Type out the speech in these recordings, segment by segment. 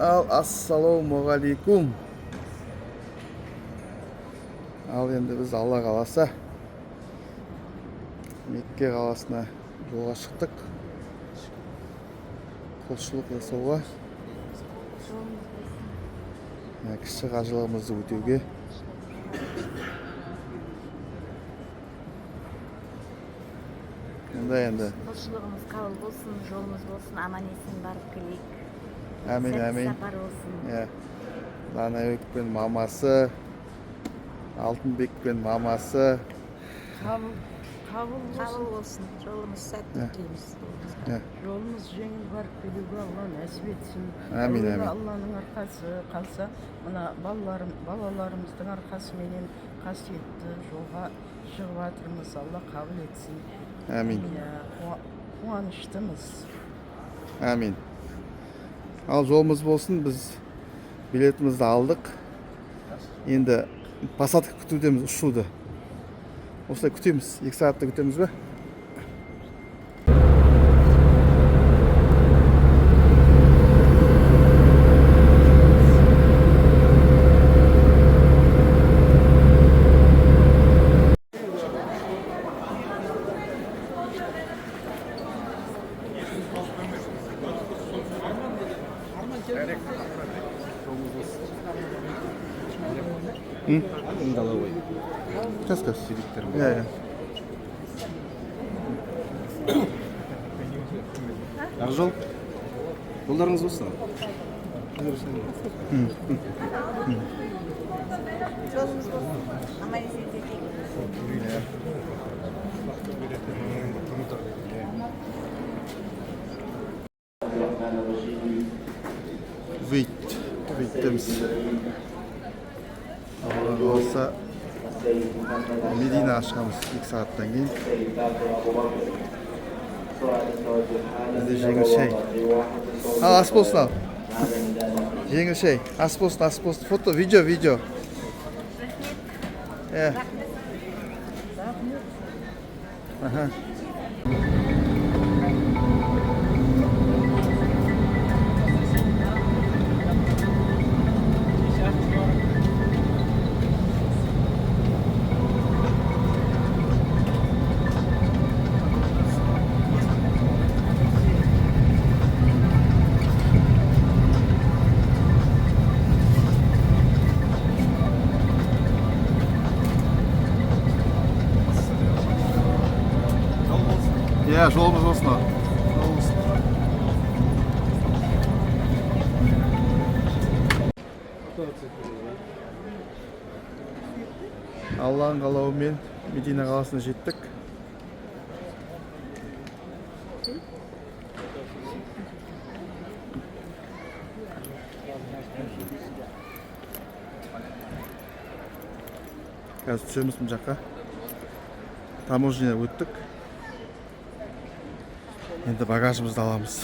Ал, ассалаумағалейкум. Ал енді біз, Алла қаласа, Мекке қаласына жолға шықтық. Құлшылық жасауға, кіші қажылығымызды өтеуге. Енді Құлшылығымыз қабыл болсын, жолымыз болсын, аман есен барып келейік. Әмин. Сәтті Әмин. сапар болсын. Иә. Данабек пен мамасы, Алтынбек пен мамасы. Қабыл, қабыл Қабыл болсын. Болсын, жолымыз сәтті тілейміз. Иә. Жолымыз жеңіл барып келуге Алла нәсіп етсін. Әмин, Әуелі әмин. Алланың арқасы қалса, мына балаларымыздың арқасыменен қасиетті жолға шығып жатырмыз. Алла қабыл етсін. Әмин. Иә, қуаныштымыз. Әмин. Ал жолымыз болсын, біз билетімізді алдық. Енді посадка күтудеміз, ұшуды. Осылай күтеміз. 2 сағатта күтеміз бе? Головой. Қазір, қазір. Иә, иә. Ақжол, жолдарыңыз болсын. Жолымыз болсын, аман есен жетейік. Кувейт. Кувейттеміз. Алла қаласа, Мединаға шығамыз 2 сағаттан кейін. Бізде жеңіл шай. Ал, ас болсын, ал. Жеңіл шай. Ас болсын, ас болсын. Фото, видео, видео. Иә. Аха. Иә, жолымыз болсын, ал. Жол болсын. Алланың қалауымен Медина қаласына жеттік. Қазір түсеміз мына жаққа. Таможня өттік. Енді багажымызды аламыз.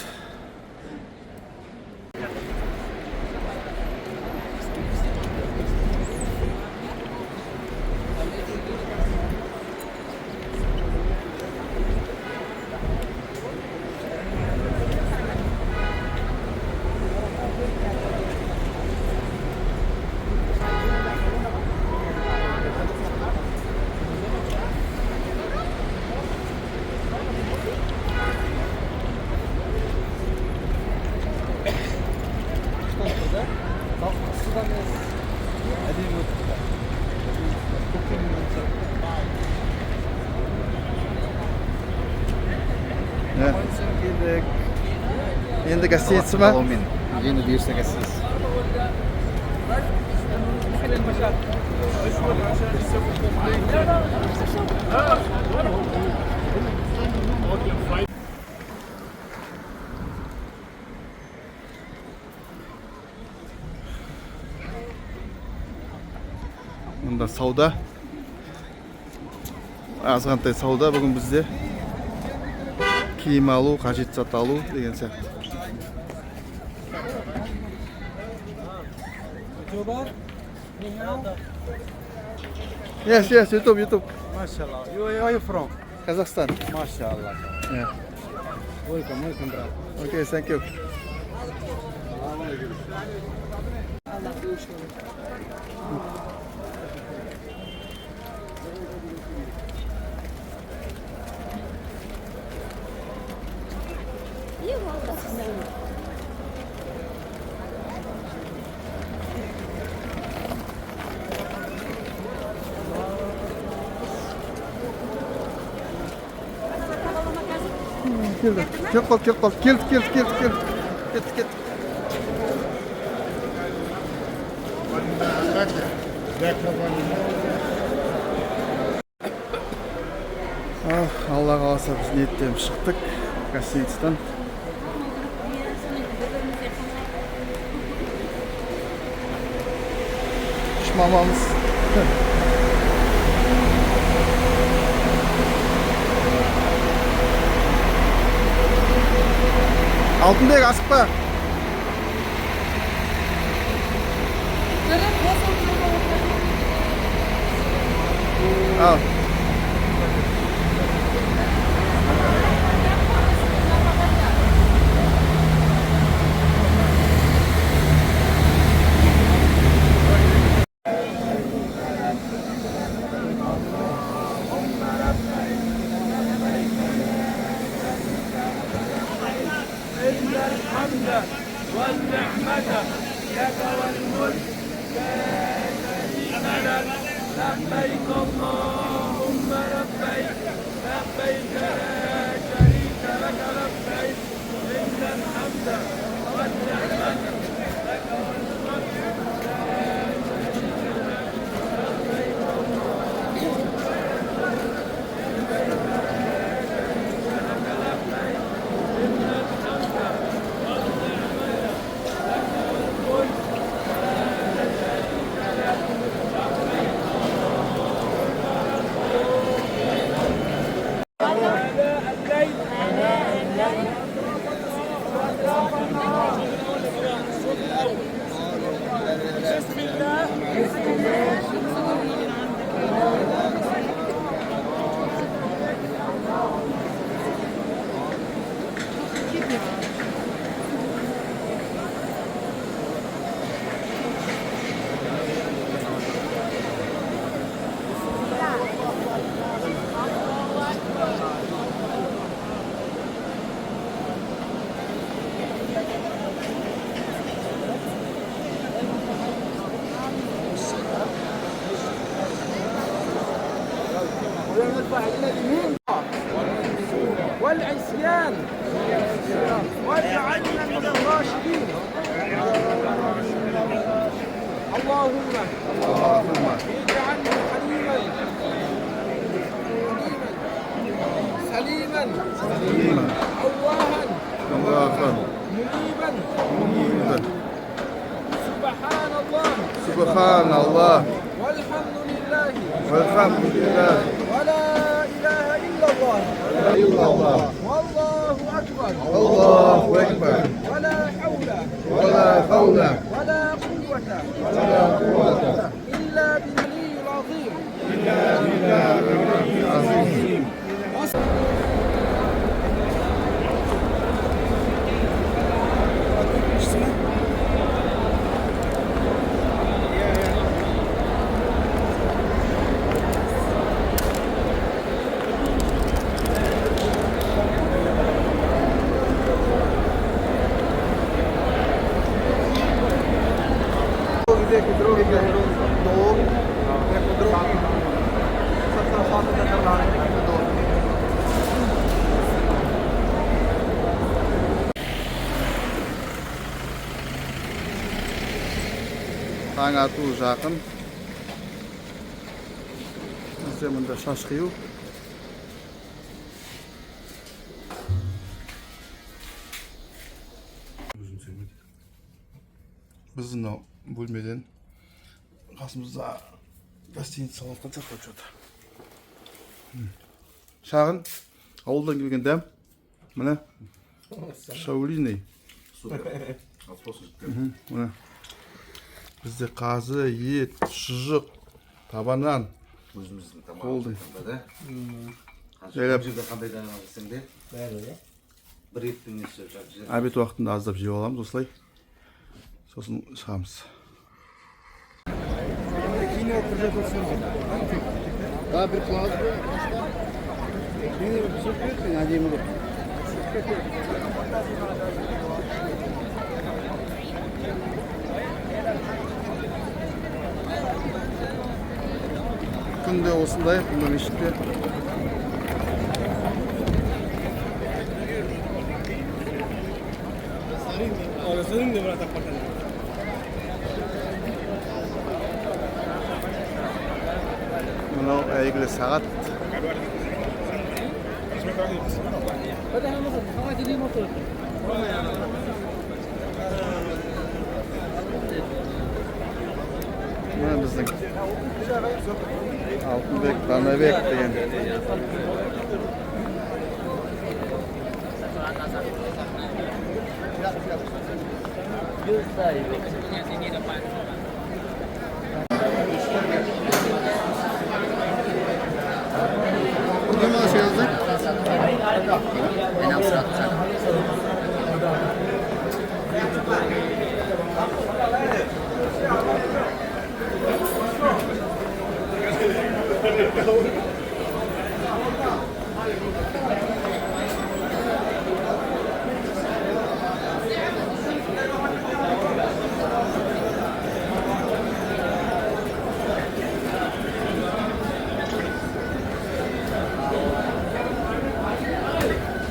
Әдемі өтті. Көктемнен. Иә. Келдік. Енді гостиница ма? Қалаумен. Енді бұйырса, гостиница. Мұнда сауда. Азғантай сауда бүгін бізде. Киім алу, қажет зат алу деген сияқты. YouTuber? Yes, YouTube, YouTube. Mashallah. You, where are you from? Қазақстан. Mashallah. Yeah. Welcome, welcome, brother. Okay, thank you. Келді, келіп қалды, келіп қалды, келді, келді, келді, келді, кетті, кетті. Ал, Алла қаласа, біз ниеттеніп шықтық гостиницадан. Үш мамамыз. Алтынбек, асықпа. Ал. الحمد والنعمة لك والملك لا شريك لك. لبيك اللهم لبيك، لبيك لا شريك لك لبيك، إن الحمد والنعمة لك والملك لا شريك لك. لبيك اللهم لبيك، لبيك لا شريك لك لبيك، إن الحمد والنعمة لك والملك لا شريك لك. لبيك اللهم آناء الليل بسم الله. والعصيان واجعلنا من الراشدين. اللهم اجعلني حليما حليما سليما أواها الله. منيبا. منيبا. سبحان الله. سبحان الله. والحمد لله. والحمد لله. ولا إله إلا الله. إلا الله. والله أكبر. الله أكبر. ولا حول. ولا حول. ولا قوة. ولا قوة. إلا بالعلي العظيم. العظيم. Таң ату жақын. Бізде мында шаш қию. Өзім сүймейді. Біздің мынау бөлмеден қасымызда гостиница салып жатқан сияқты что-то. Шағын ауылдан келген дәм. Міне, шаулиный. Супер. Ас болсын, жігіттер. Міне, бізде қазы, ет, шұжық, таба нан. Өзіміздің Болды. тамағымыз да. Жайлап. Қанша жерде қандай тамақ жесең де бәрі бір еттің несі жер. Обед уақытында аздап жеп аламыз осылай. Сосын шығамыз. Daha bir kılavuz әдемі болып. Күнде осындай мына мешітте. Мынау әйгілі сағат. Мына біздің Алтынбек, Данабек деген. Ne şey yazdık?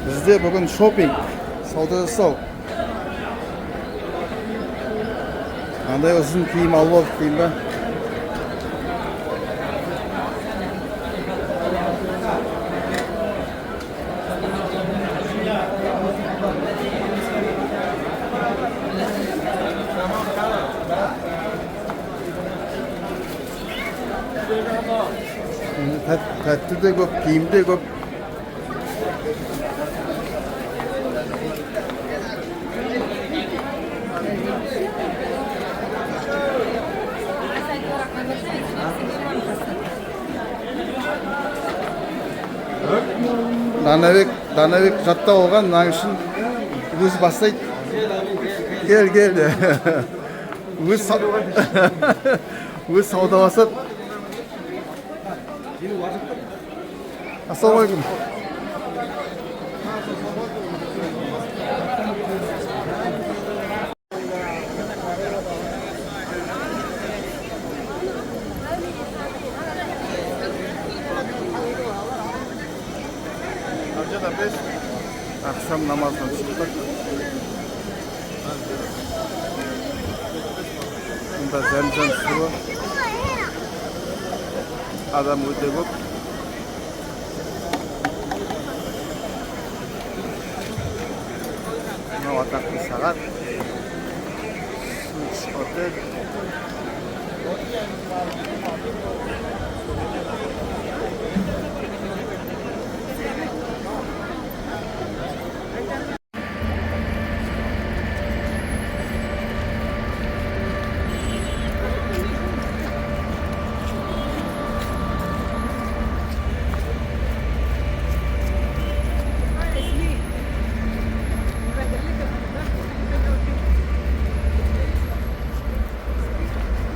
Бізде бүгін шопинг, сауда жасау. Андай ұзын киім алып алдық деймін ба? Тәтті де көп, киім де көп. Данабек жаттап алған, мынаның үшін өзі бастайды. Кел, кел. Өз сауда басады. Ассалаумағалейкум. Akşam namazdan çıktık. Bunda zemzem suyu. Адам өте көп. Мынау атақты сағат. Су отель.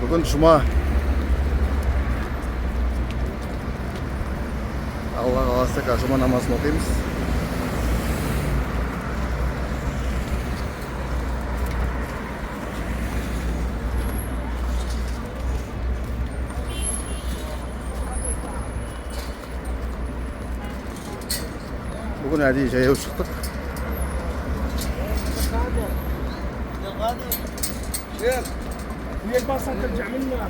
Бүгін жұма. Алла қаласа, қазір жұма намазын оқимыз. Бүгін әдейі жаяу шықтық. وياك باصة ترجع منا.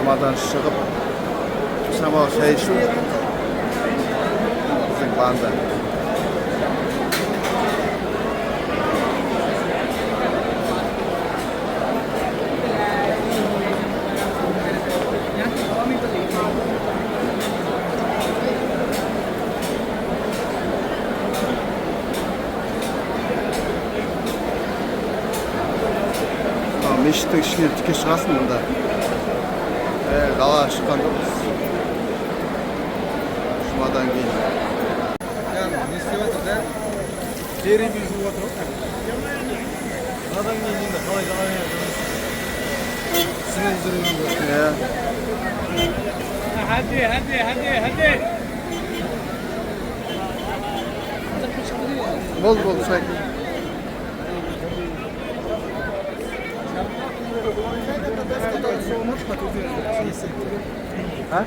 Жұмадан шығып, шамалы шай ішу біздің банда. Мешіттің ішінен тіке шығасың мұнда. Далаға шыққан жоқпыз. Жұмадан кейін. Не істеп жатыр да? Жеребе жуып жатыр ғой. Мынадан кейін енді қалай жалаңаяқ сіңіп жүруі. Иә. هدي هدي هدي هدي. Болды, болды, шай. А?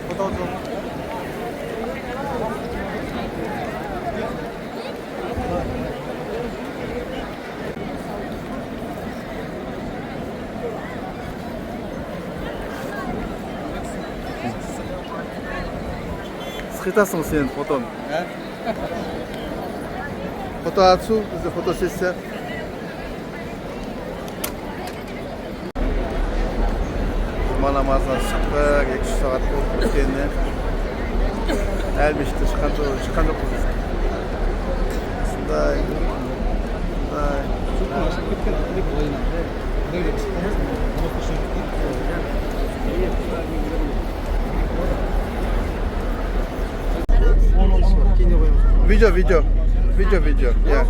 Сқитасың сен фотоны. Фото атысу, бізде фотосессия. Жұма намазынан шықтық, 2-3 сағат болды өткеніне. Әлі мешіттен шыққан жоқпыз біз. Осындай, осындай. Видео, видео, видео, видео. Иә.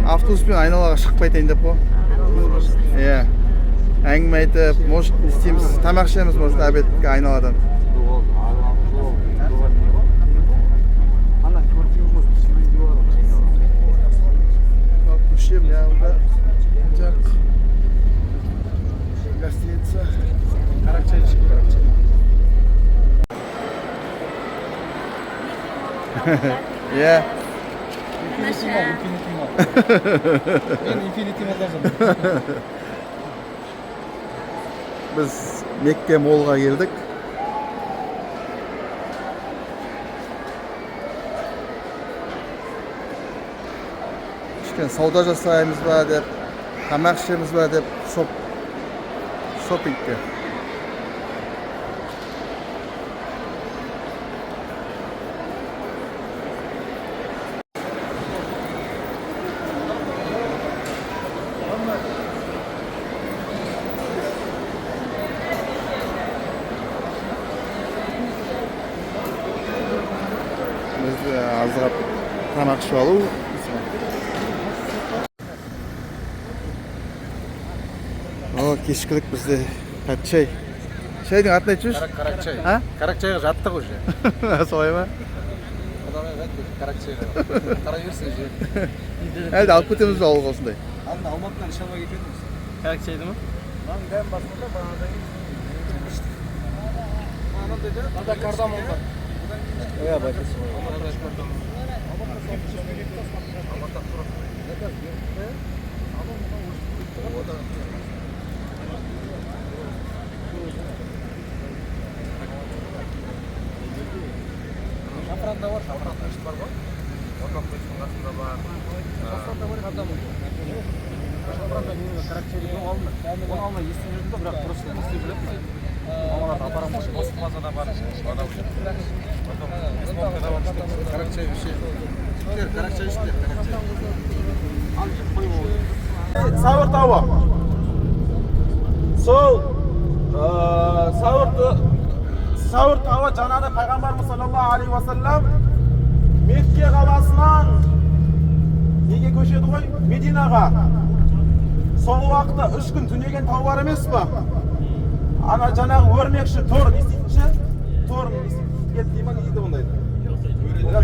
Автобуспен айналаға шығып қайтайын деп қой. Иә. Әңгіме айтып, может, не істейміз, тамақ ішеміз, может, обедке айналадан. Көше мына жақ. Гостиница. Каракчай ішіп, Каракчай. Иә. Мен Инфинити Моллда жүрмін. Біз Мекке Моллға келдік. Кішкене сауда жасаймыз ба деп, тамақ ішеміз ба деп, шопингке. Біз аздырап тамақ ішіп алу. О, кешкілік бізде чай. Шайдың атын айтып жіберші. Каракчай. А? Каракчайға жаттық уже. Солай ма? Құдағай қайтты Каракчайға. Қарай берсін же. Әлде алып кетеміз бе ауылға осындай? Анда Алматыдан іше алмай кетеміз. Каракчайды ма? Мынаның дәм басқанда бағанадан кейін іштік. Анандай да? Анда кардамон бар. Иә, байқайсың. Алматыда кардамон. Алматыда қасында бар, орталық мешіт бар ғой. Орталық мешіттің қасында бар. Шапыранда менің карактерім жоқ алдында. Оның алдында естіп жүрдім да, бірақ просто не істеп жүретін. Мамаларды апарамын ғой. Мост плазада бар. Потом Бесплатныйда бар. Каракчай вообще. Жігіттер, каракчай ішіңдер, каракчай. Сәуір тауы. Сол Сәуір тауы жаңағы пайғамбарымыз саллаллаху алейхи уассалам Мекке қаласынан неге көшеді ғой? Мединаға. Сол уақытта 3 күн түнеген тау бар емес па? Ана жаңағы өрмекші тор не істейтінші? Тор не істейді дей ма, не дейді ондайды?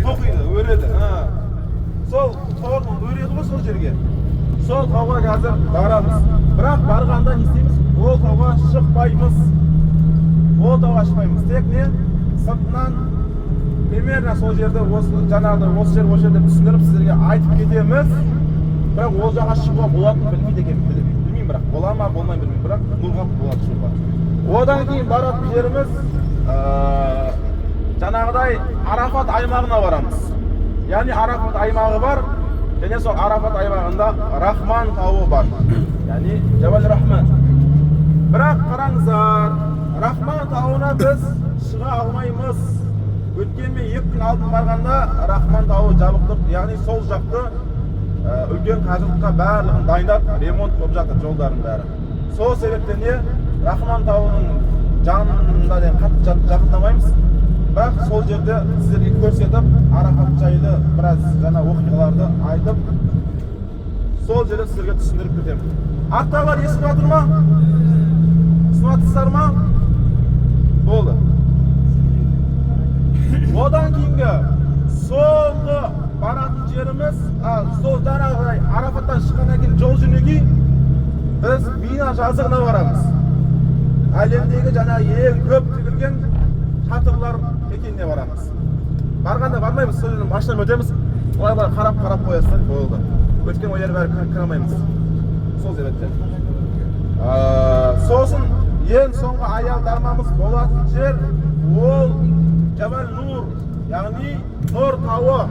Тоқиды, өреді. Сол тор өреді ғой сол жерге. Сол тауға қазір барамыз. Бірақ барғанда не істейміз? Ол тауға шықпаймыз. Ол тауға шықпаймыз. Тек не? Сыртынан примерно сол жерде осы жаңағыдай осы жер осы жер деп түсіндіріп сіздерге айтып кетеміз. Бірақ ол жаққа шығуға болатынын білмейді екенмін. Білмеймін, бірақ бола ма, болмай ма білмеймін. Бірақ нұрға болады шығуға. Одан кейін баратын жеріміз жаңағыдай Арафат аймағына барамыз. Яғни Арафат аймағы бар, және сол Арафат аймағында Рахман тауы бар. Яғни Жабал Рахман. Бірақ қараңыздар, Рахман тауына біз шыға алмаймыз. Өткен мен 2 күн алдын барғанда Рахман тауы жабық тұр. Яғни сол жақты үлкен қажылыққа барлығын дайындап ремонт болып жатыр жолдардың бәрі. Сол себептен де Рахман тауының жанында қатты жақындамаймыз. Бірақ сол жерде сіздерге көрсетіп, Арафат жайлы біраз жаңа оқиғаларды айтып, сол жерде сіздерге түсіндіріп кетемін. Аттағылар естіп жатыр ма? Түсініп жатырсыздар ма? Болды. Одан кейінгі соңғы баратын жеріміз, сол жаңағыдай Арафаттан шыққаннан кейін жол жөнекей біз Мина жазығына барамыз. Әлемдегі жаңа ең көп тігілген шатырлар мекеніне барамыз. Барғанда бармаймыз, сол жерден машинамен өтеміз. Былай-былай қарап-қарап қоясыздар, болды. Өткен ол жер бәрі кіре алмаймыз. Сол себептен. Сосын ең соңғы аялдамамыз болатын жер ол Жабал Нур, яғни Нұр тауы.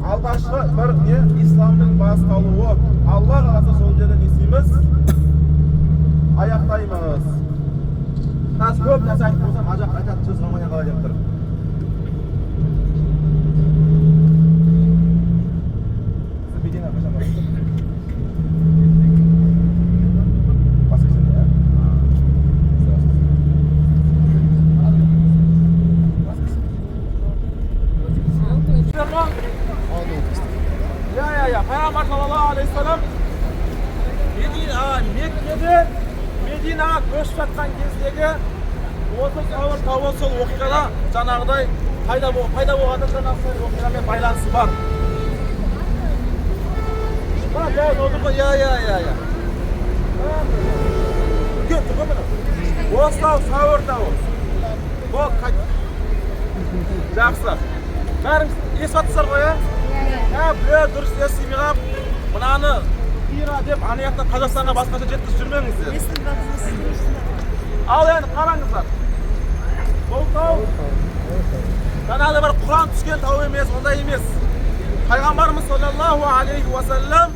Алғашқы бір не исламның басталуы. Алла қаласа сол жерде не істейміз? Аяқтаймыз. Қазір көп нәрсе айтып қойсам, ар жақта айтатын сөз қалмай қалай деп тұр. Медина қашан барасыз? Воскресенье, иә? Я. Пайғамбар саллаллаху алейхи вассалам Меккеде Мединаға көшіп жатқан кездегі осы Сәуір тауы сол оқиғада жаңағыдай пайда болғанда жаңағы сол оқиғамен байланысы бар. Я. Үлкен тұр ғой міне. Осы тау Сәуір тауы. Бұл жақсы. Бәріңіз естіп жатырсыздар ғой, иә? Біле дұрыс естімей қалып, мынаны Хира деп ана жақтан Қазақстанға басқаша жеткізіп жүрмеңіздер. Ал енді қараңыздар. Бұл тау жаңағыдай бір Құран түскен тау емес, ондай емес. Пайғамбарымыз саллаллаху алейхи уассалам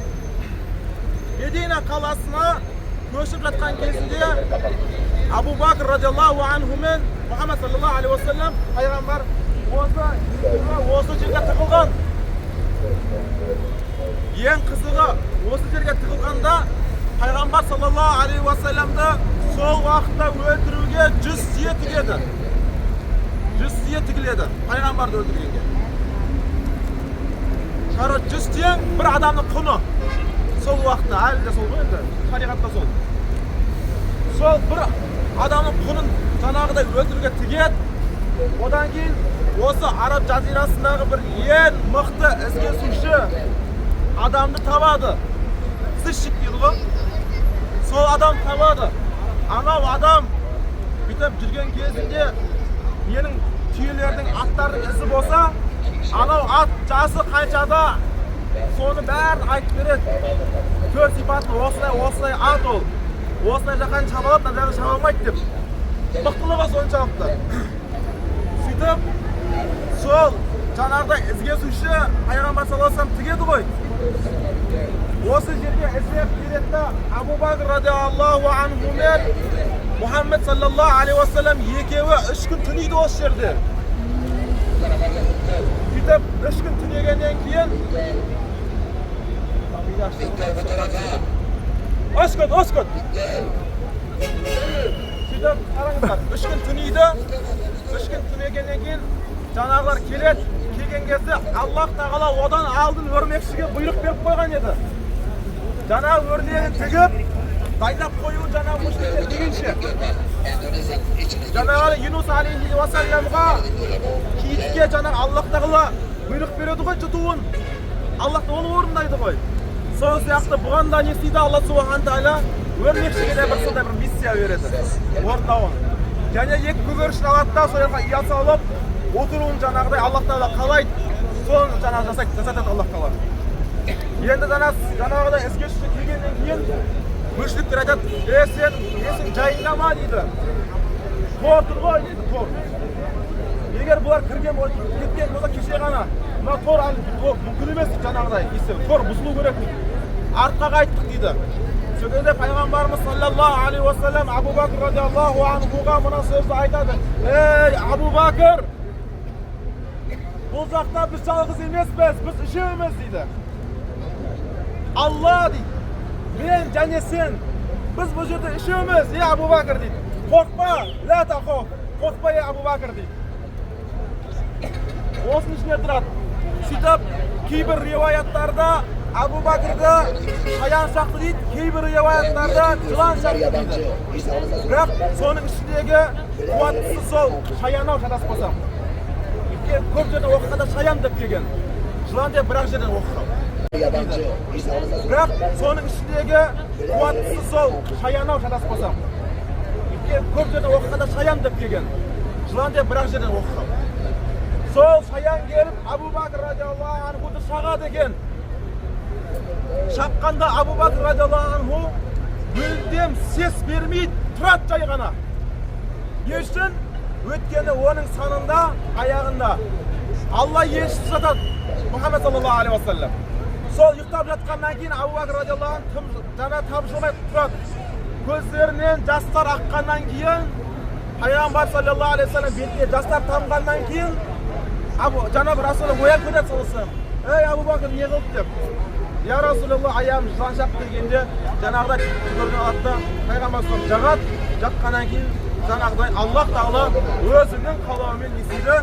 Медина қаласына көшіп жатқан кезінде Абу Бакр радиаллаху анху мен Мұхаммад саллаллаху алейхи уассалам пайғамбар осы жерге тығылған. Ең қызығы осы жерге тығылғанда пайғамбар саллаллаху алейхи уассаламды сол уақытта өлтіруге 100 түйе тігеді. 100 түйе тігіледі пайғамбарды өлтіргенге. Короче, 100 түйе бір адамның құны. Сол уақытта әлі де сол ғой енді, шариғатта сол. Сол бір адамның құнын жаңағыдай өлтіруге тігеді. Одан кейін осы Араб жазирасындағы бір ең мықты ізкесуші адамды табады. Сыщик дейді ғой. Сол адам табады. Анау адам бүйтіп жүрген кезінде менің түйелердің, аттардың ізі болса, анау ат жасы қаншада, соны бәрін айтып береді. Төрт сипатын осылай, осылай ат ол. Осылай жақан шаба алады, мына жағын шаба алмайды деп. Мықтылығы соншалықты. Сөйтіп, Сол жаңағыдай ізгесуші пайғамбар саллаллаху алейхи вассалам тігеді ғой. Осы жерге іздеп келеді да, Абу Бәкір радиаллаху анху мен Мұхаммед саллаллаху алейхи уассалам екеуі 3 күн түнейді осы жерде. Сөйтіп 3 күн түнегеннен кейін үш күн. Сөйтіп қараңыздар, 3 күн түнейді. 3 күн түнегеннен кейін жаңағылар келеді. Келген кезде Аллах тағала одан алдын өрмекшіге бұйрық беріп қойған еді. Жаңағы өрнегін тігіп, дайындап қоюын жаңағы мушриктер дегенше. Жаңағы Юнус алейхи уассаламға киітке жаңағы Аллах тағала бұйрық береді ғой жұтуын. Аллах оны орындайды ғой. Сол сияқты бұған да не істейді Алла субхан тағала өрмекшіге де бір сондай бір миссия береді орындауын. Және екі көгершін алады да сол жаққа ұя салып отыруын жаңағыдай Аллах тағала қалайды, соны жаңағы жасайды, жасатады Аллах тағала. Енді жаңағыдай ізгеші келгеннен кейін мүшриктер айтады: "Е, сен есің жайында ма?" дейді. Тор тұр ғой дейді, тор. Егер бұлар кірген кеткен болса кеше ғана, мына тор әлі мүмкін емес дейді, жаңағыдай тор бұзылу керек дейді. Артқа қайттық дейді. Сол кезде пайғамбарымыз саллаллаху алейхи уассалам Абу Бәкір радиаллаху анхуға мына сөзді айтады: "Ей, Абу Бәкір, бұл жақта біз жалғыз емеспіз, біз үшеуміз" дейді. Алла дейді, мен және сен, біз бұл жерде үшеуміз, ей Абу Бәкір дейді. Қорқпа, ла тахоф, қорқпа, ей Абу Бәкір дейді. Осының ішінде тұрады. Сөйтіп кейбір риуаяттарда Абу Бәкірді шаян шақты дейді, кейбір риуаяттарда жылан шақты дейді. Бірақ соның ішіндегі қуаттысы сол шаян ау, шатаспасам. Өйткені көп жерден оқығанда шаян деп келген, жылан деп бір-ақ жерден оқыған. Бірақ соның ішіндегі қуаттысы сол шаян ау, шатаспасам. Өйткені көп жерден оқығанда шаян деп келген, жылан деп бір-ақ жерден оқыған. Сол шаян келіп Абу Бәкір радиаллаху анхуды шағады екен. Шаққанда Абу Бәкір радиаллаху анху мүлдем сес бермей тұрады жай ғана. Не үшін? Өйткені оның санында, аяғында Алла елшісі жатады, Мұхаммед саллаллаху алейхи уассалам. Сол ұйықтап жатқаннан кейін Абу Бәкір радиаллаху анху жаңа тапжылмай тұрады. Көздерінен жастар аққаннан кейін, пайғамбар саллаллаху алейхи уассалам бетіне жастар тамғаннан кейін жаңағы Расулалла оянып кетеді саллаллаху. Ей, Абу Бәкір, не қылды деп. Я Расулалла, аяғым жылан шақты дегенде жаңағыдай көрген алады да пайғамбар саллаллаху жағады. Жаққаннан кейін жаңағыдай Аллах тағала өзінің қалауымен не істейді?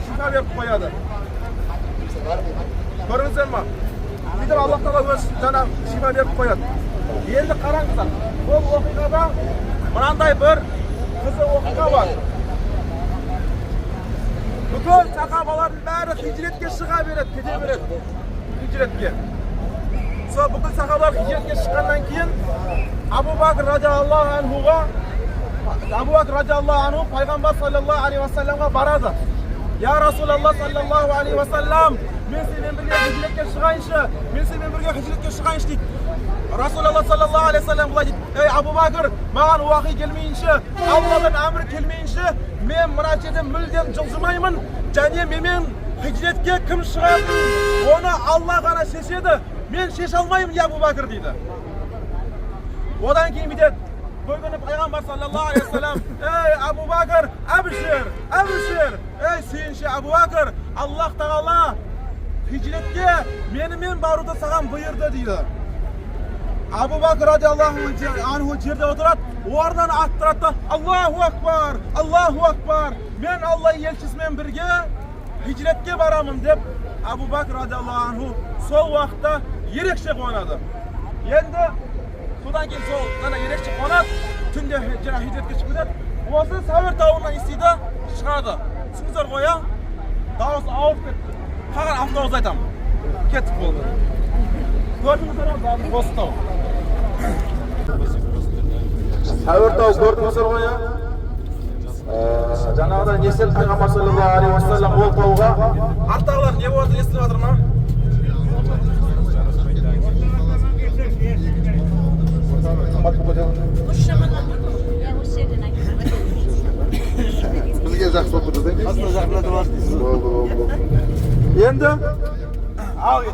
Шифа беріп қояды. Көрдіңіздер ма? Сөйтіп Аллах тағала өз жаңағы шифа беріп қояды. Енді қараңыздар, бұл оқиғада мынандай бір қызық оқиға бар. Бүкіл сахабалардың бәрі хижретке шыға береді, кете береді хижретке. Сол бүкіл сахабалар хижретке шыққаннан кейін Абу Бәкір радиаллаху анхуға, Абу Бәкір радиаллаху анху пайғамбар саллаллаху алейхи уассаламға барады. Я Расулалла саллаллаху алейхи уассалам, мен сенімен бірге хижретке шығайыншы, мен сенімен бірге хижретке шығайыншы дейді. Расулалла саллаллаху алейхи уассалам былай дейді: "Ей, Абу Бәкір, маған уахи келмейінше, Алладан әмір келмейінше, мен мына жерден мүлдем жылжымаймын, және менімен хижретке кім шығатынын оны Алла ғана шешеді, мен шеше алмаймын, я Абу Бәкір" дейді. Одан кейін бүйтеді. Бір күні пайғамбар саллаллаху алейхи уассалам: "Ей, Абу Бәкір, әбішір, әбішір, ей, сүйінші Абу Бәкір, Аллах тағала хижретке менімен баруды саған бұйырды" дейді. Абу Бәкір радиаллаху анху жерде отырады, орнынан аттырады да: "Аллаху акбар, Аллаху акбар, мен Алла елшісімен бірге хижретке барамын" деп Абу Бәкір радиаллаху анху сол уақытта ерекше қуанады. Енді содан кейін сол ана ерекше қуанады, түнде жаңа хижретке шығып кетеді. Осы Сәуір тауынан істейді, шығады. Түсіндіңіздер ғой, а? Дауыс ауырып кетті. Қалған автобус айтамын. Кеттік болды. Көрдіңіздер ғой, осы тау. Сәуір тау көрдіңіздер ғой, а? Жаңағыдай не істеді пайғамбар саллаллаху алейхи уассалам ол тауға? Арттағылар не болды, естіліп жатыр ма? Қымбат болып кетеді. Осы жерден айтып. Бізге жақсы болып кетеді. Болды, болды. Енді ал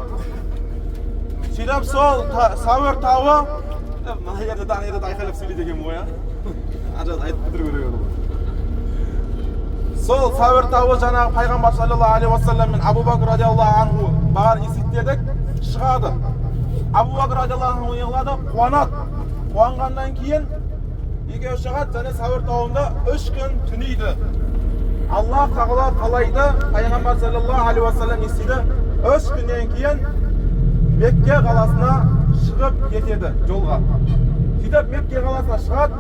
сөйтіп сол Сәуір тауы мына жерде ана жерде айқайлап сөйлейді екенмін ғой, ана жақта айтып бітіру керек еді ғой. Сол Сәуір тауы жаңағы пайғамбар саллаллаху алейхи уассалам мен Абу Бәкір радиаллаху анху бағана есептедік, шығады. Абу Бәкір радиаллаху анху не қылады? Қуанады. Қуанғаннан кейін екеуі шығады және Сәуір тауында 3 күн түнейді. Аллах тағала қалайды, пайғамбар саллаллаху алейхи уассалам не істейді? 3 күннен кейін Мекке қаласына шығып кетеді жолға. Сөйтіп Мекке қаласына шығады,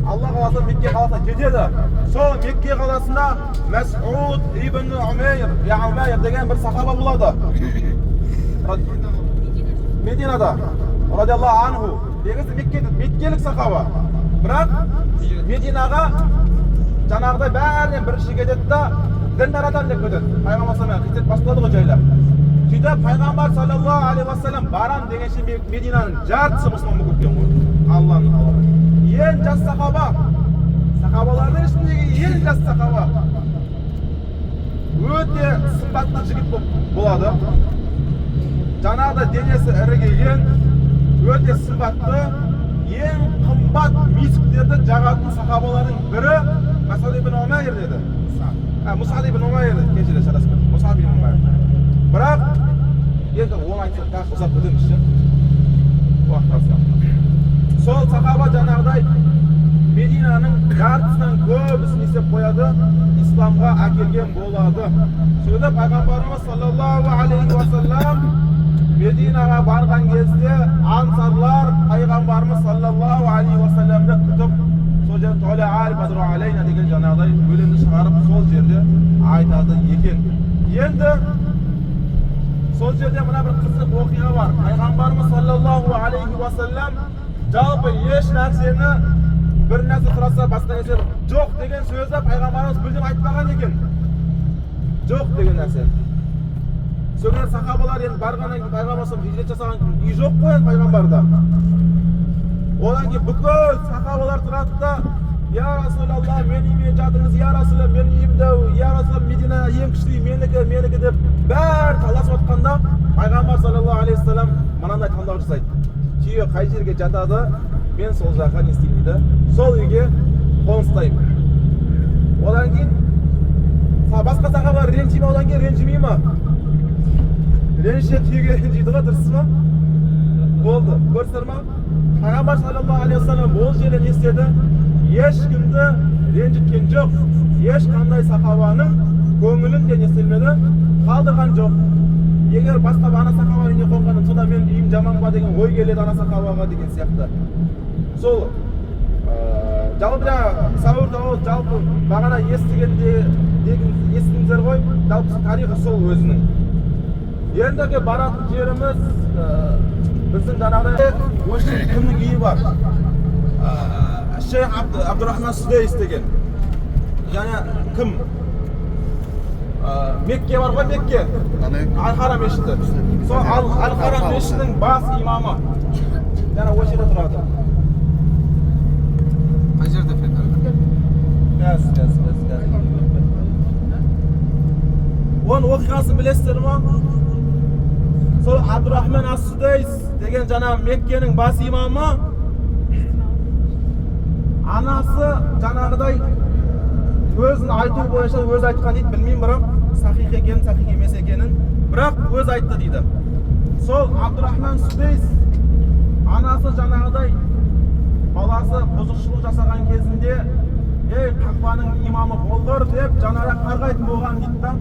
Алла қаласа Мекке қаласына жетеді. Сол Мекке қаласында Мәс'уд ибн Умайр, я Умайр деген бір сахаба болады. Мединада радиаллаху анху. Негізі Меккелік сахаба. Бірақ Мединаға жаңағыдай бәрінен бірінші кетеді да діндар адам деп кетеді. Пайғамбар саллаллаху алейхи бастады ғой жайлап. Сөйтіп пайғамбар саллаллаху алейхи уассалам барам дегенше Мединаның жартысы мұсылман болып кеткен ғой. Алланың қалауы. Ең жас сахаба, сахабалардың ішіндегі ең жас сахаба. Өте сымбатты жігіт болады. Жаңағыдай денесі ірі келген, өте сымбатты, ең қымбат мисктерді жағатын сахабалардың бірі Мас'уд ибн Умайр деді. Мус'аб ибн Умайр деді, кешіріңіз, шатасып кеттім. Мус'аб ибн Умайр. Бірақ енді оны айтсақ тағы ұзап кетеміз ше. Уақыт алса. Сол сахаба жаңағыдай Мединаның жартысынан көбісін есеп қояды, исламға әкелген болады. Сөйтіп пайғамбарымыз саллаллаху алейхи уассалам Мединаға барған кезде ансарлар пайғамбарымыз саллаллаху алейхи уассаламды күтіп, сол жерде толя аль бадру алейна деген жаңағыдай өлеңді шығарып сол жерде айтады екен. Енді сол жерде мына бір қызық оқиға бар. Пайғамбарымыз саллаллаху алейхи уассалам жалпы еш нәрсені бір нәрсе сұраса басқа нәрсе жоқ деген сөзді пайғамбарымыз мүлдем айтпаған екен. Жоқ деген нәрсе. Содан сахабалар енді барғаннан кейін пайғамбар хижрет жасаған үй жоқ қой енді пайғамбарда. Одан кейін бүкіл сахабалар тұрады да, я Расулаллах, менің үйіме жатыңыз, я Расулаллах, менің үйімде, я Расулаллах, Медина ең күшті үй менікі, менікі деп бәрі таласып жатқанда пайғамбар саллаллаху алейхи уассалам мынандай таңдау жасайды. Түйе қай жерге жатады, мен сол жаққа не істеймін дейді, сол үйге қоныстаймын. Одан кейін басқа сахабалар ренжи ме, одан кейін ренжімей ма? Ренжісе түйеге ренжиді ғой, дұрыс па? Болды, көрдіңіздер ма? Пайғамбар саллаллаху алейхи уассалам ол жерде не істеді? Ешкімді ренжіткен жоқ. Ешқандай сахабаның көңілін де не істелмеді, қалдырған жоқ. Егер басқа ана сахаба үйіне қонғанда, сонда менің үйім жаман ба деген ой келеді ана сахабаға деген сияқты. Сол жалпы Сәуір тауы жалпы бағана естігенде естідіңіздер ғой, жалпы тарихы сол өзінің. Ендігі баратын жеріміз біздің жаңағыдай осы жерде кімнің үйі бар? Шейх Абдурахман Судейс деген. Және кім? Мекке бар ғой, Мекке. Аль-Харам мешіті. Сол Аль-Харам мешітінің бас имамы. Және осы жерде тұрады. Қай жерде федерал? Газ, газ, газ, газ. Оның оқиғасын білесіздер ма? Сол Абдурахман ас-Судейс деген жаңа Меккенің бас имамы, анасы жаңағыдай өзінің айтуы бойынша өзі айтқан дейді, білмеймін бірақ сахих екенін, сахих емес екенін, бірақ өзі айтты дейді. Сол Абдурахман Судейс анасы жаңағыдай баласы бұзықшылық жасаған кезінде, ей, Қағбаның имамы болғыр деп жаңағыдай қарғайтын болған дейді да.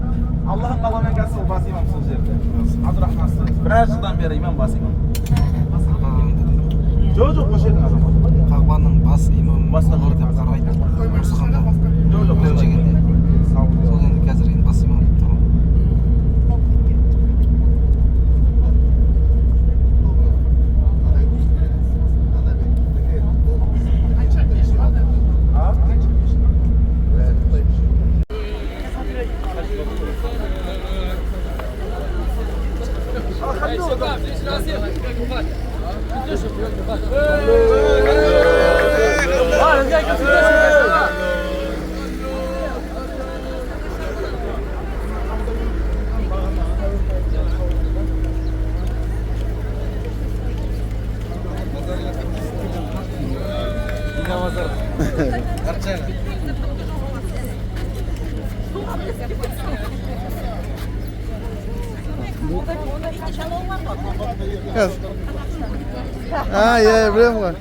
Аллахтың қалауымен қазір сол бас имам сол жерде. Абдурахман Судейс біраз жылдан бері имам, бас имам. Жоқ, жоқ, осы жердің азаматы. Қағбаның бас имамы болғыр деп қарғайтын ұрысқан ғой. Жоқ, жоқ, Ренжігенде. Сол енді қазір енді бас имам болып тұр ғой. А, иә, білемін ғой.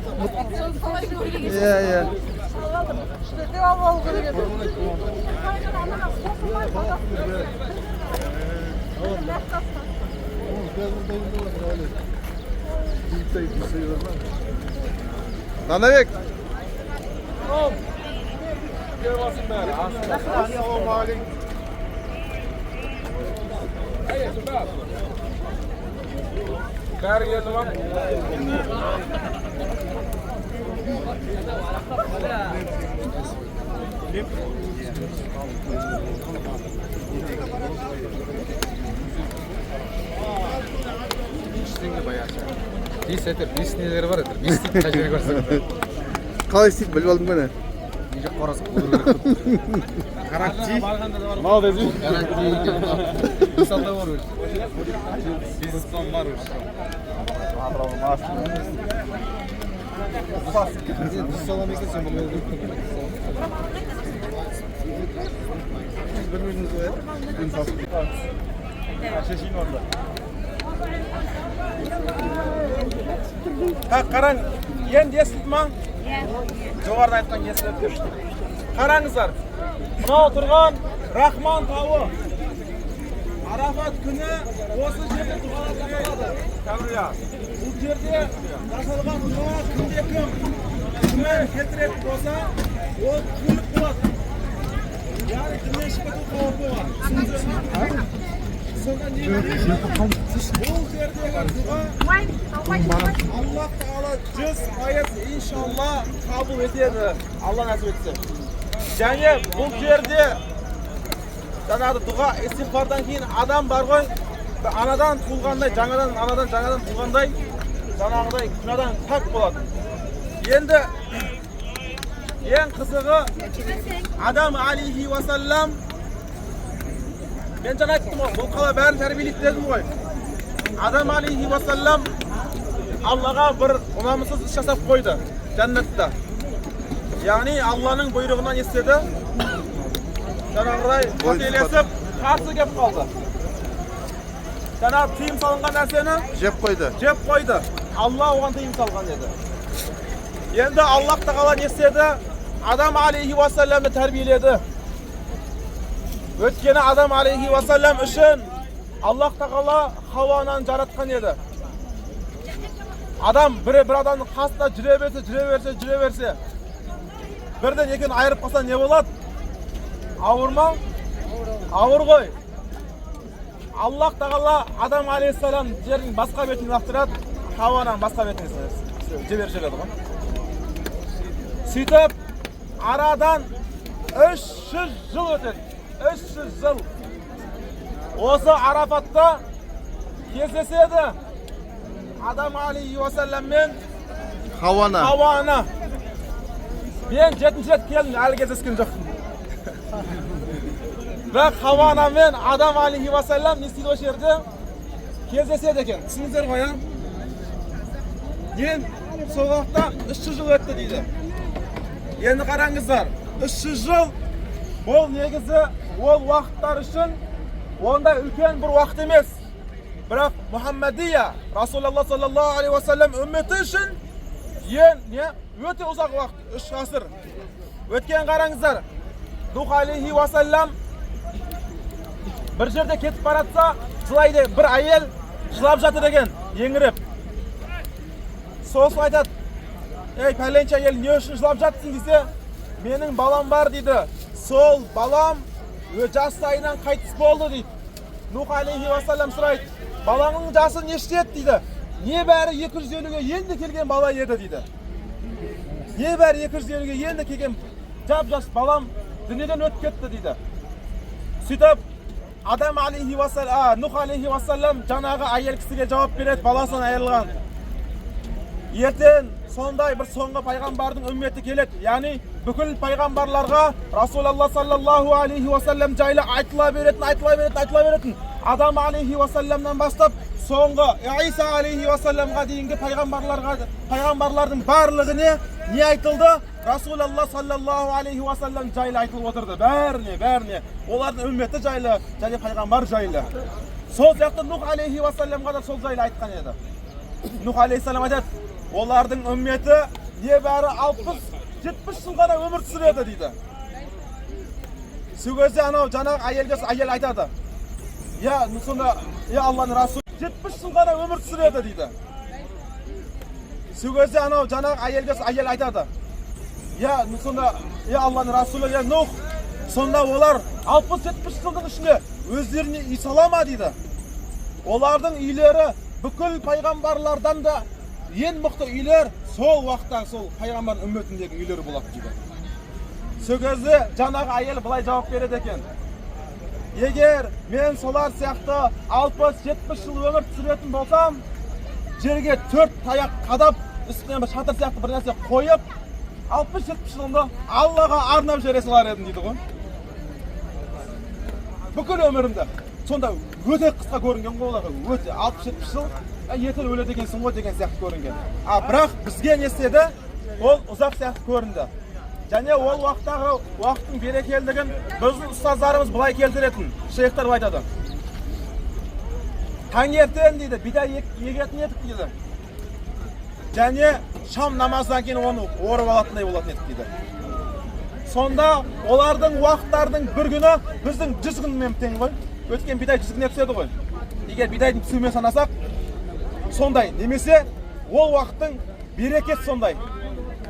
Иә, иә. Данабек. Бәрі келді ма? Бес әйтеуір, бес нелері бар әйтеуір. Бес істейді, қай жерге барсаң. Қалай істейді біліп алдың ба не? Не жаққа барасың, қудыру керек. Каракти. Молодец. Бес алты бар өзі. Бизнес план бар өзі. Жүз салам екен, сен бұны Шешейін онда. Так, қараң, енді естілді ма? Жоғарыда айтқан естілді деп. Қараңыздар, мынау тұрған Рахман тауы. Арафат күні осы жерде дұғалар жасалады. Тәуриya. Бұл жерде жасалған дұға кімде кім күмән келтіретін болса, ол күлік болады. Яғни діннен шығып кету қаупі бар. Түсіндіңіздер ме? Сонда не бұл жердегі дұға Аллах Тағала 100% иншалла қабыл етеді. Алла нәсіп етсе. Және бұл жерде жаңағы дұға истиғфардан кейін адам бар ғой, анадан туылғандай, жаңадан анадан жаңадан туылғандай, жаңағыдай күнәдан пәк болады. Енді ең қызығы Адам алейхи уассалам, мен жаңа айттым ғой, бұл қала бәрін тәрбиелейді дедім ғой. Адам алейхи уассалам Аллаға бір ұнамсыз іс жасап қойды жәннатта. Яғни Алланың бұйрығынан естеді, жаңағыдай қателесіп қарсы келіп қалды. Жаңағы тыйым салынған нәрсені Жеп қойды. Жеп қойды. Алла оған тыйым салған еді. Енді Аллах Тағала не істеді? Адам алейхи уассаламды тәрбиеледі. Өйткені Адам алейхи уассалам үшін Аллах Тағала Хауа ананы жаратқан еді. Адам бір адамның қасында жүре берсе, жүре берсе, жүре берсе, бірден екеуін айырып қалса не болады? Ауыр ма? Ауыр ғой. Аллах Тағала Адам алейхиссалам жердің басқа бетін лақтырады, Хауа ананың басқа бетіне жіберіп жібереді ғой. Сөйтіп арадан 300 жыл өтеді. 300 жыл. Осы Арафатта кездеседі Адам алейхи уассалам мен Хауа ана. Хауа ана. Мен 7-ші рет келдім, әлі кездескен жоқпын. Бірақ Хауа ана мен Адам алейхи уассалам не істейді осы жерде? Кездеседі екен. Түсіндіңіздер ғой, а? Енді сол уақытта 300 жыл өтті дейді. Енді қараңыздар, 300 жыл бұл негізі ол уақыттар үшін ондай үлкен бір уақыт емес. Бірақ Мұхаммадия, Расулалла саллаллаху алейхи уассалам үмметі үшін ең не өте ұзақ уақыт, 3 ғасыр. Өткен қараңыздар, Нух алейхи уассалам бір жерде кетіп баратса, жылайды, бір әйел жылап жатыр екен, еңіреп. Сосын айтады, ей, пәленше әйел, не үшін жылап жатсың десе, менің балам бар дейді. Сол балам жастайынан қайтыс болды дейді. Нух алейхи уассалам сұрайды, балаңның жасы нешеде еді дейді. Небәрі 250-ге енді келген бала еді дейді. Небәрі 250-ге енді келген жап-жас балам дүниеден өтіп кетті дейді. Сөйтіп Адам алейхи уассалам, Нух алейхи уассалам жаңағы әйел кісіге жауап береді, баласынан айырылған. Ертең сондай бір соңғы пайғамбардың үмметі келеді. Яғни бүкіл пайғамбарларға Расулалла саллаллаху алейхи уассалам жайлы айтыла беретін, айтыла беретін, айтыла беретін. Адам алейхи уассаламнан бастап соңғы Иса алейхи уассаламға дейінгі пайғамбарлардың барлығына не айтылды? Расулалла саллаллаху алейхи уассалам жайлы айтылып отырды. Бәріне, бәріне. Олардың үмметі жайлы және пайғамбар жайлы. Сол сияқты Нух алейхи уассаламға да сол жайлы айтқан еді. Нух алейхиссалам айтады, олардың үмметі небәрі 60-70 жыл ғана өмір сүреді дейді. Сол кезде анау жаңағы әйелге әйел айтады. Я, сонда, я Алланың Расулы 70 жыл ғана өмір сүреді дейді. Сол кезде анау жаңағы әйелге әйел айтады. Я, сонда, я Алланың Расулы, я Нух, сонда олар 60-70 жылдың ішінде өздеріне үй сала ма дейді. Олардың үйлері бүкіл пайғамбарлардан да ең мықты үйлер сол уақытта сол пайғамбардың үмметіндегі үйлер болады дейді. Сол кезде жаңағы әйел былай жауап береді екен. Егер мен солар сияқты 60-70 жыл өмір сүретін болсам, жерге 4 таяқ қадап, үстіне бір шатыр сияқты бір нәрсе қойып, 60-70 жылымды Аллаға арнап жібере салар едім дейді ғой. Бүкіл өмірімді. Сонда өте қысқа көрінген ғой оларға, өте 60-70 жыл, ертең өледі екенсің ғой деген сияқты көрінген. А бірақ бізге не істеді? Ол ұзақ сияқты көрінді. Және ол уақыттағы уақыттың берекелілігін біздің ұстаздарымыз былай келтіретін, шейхтар былай айтады. Таңертең дейді, бидай егетін едік дейді. Және шам намазынан кейін оны орып алатындай болатын едік дейді. Сонда олардың уақыттарының бір күні біздің 100 күнмен тең ғой. Өткен бидай 100 күнге түседі ғой. Егер бидайдың түсуімен санасақ, сондай. Немесе ол уақыттың берекесі сондай.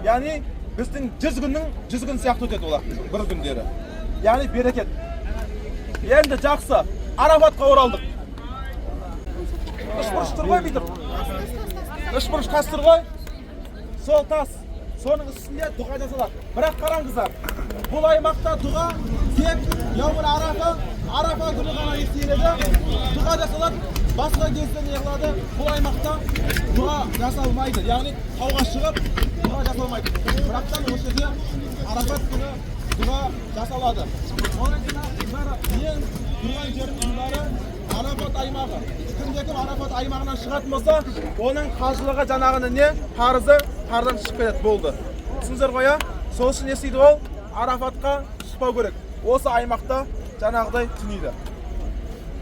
Яғни біздің 100 күннің 100 күн сияқты өтеді олар бір күндері. Яғни берекет. Енді жақсы, Арафатқа оралдық. Үшбұрыш тұр ғой бүйтіп. Үшбұрыш тас тұр ғой. Сол тас, соның үстінде дұға жасалады. Бірақ қараңыздар, бұл аймақта дұға тек яумул арафа, арафа күні ғана естіледі. Дұға жасалады, басқа кезде не қылады? Бұл аймақта дұға жасалмайды. Яғни тауға шығып дұға жасалмайды. Бірақтан осы жерде Арафат күні дұға жасалады. Одан кейін бәрі ең тұрған жеріміздің бәрі Арафат аймағы. Кімде кім Арафат аймағынан шығатын болса, оның қажылығы жаңағыны не? Парызы пардан шығып кетеді, болды. Түсіндіңіздер ғой, иә? Сол үшін не істейді ол? Арафатқа шықпау керек. Осы аймақта жаңағыдай түнейді.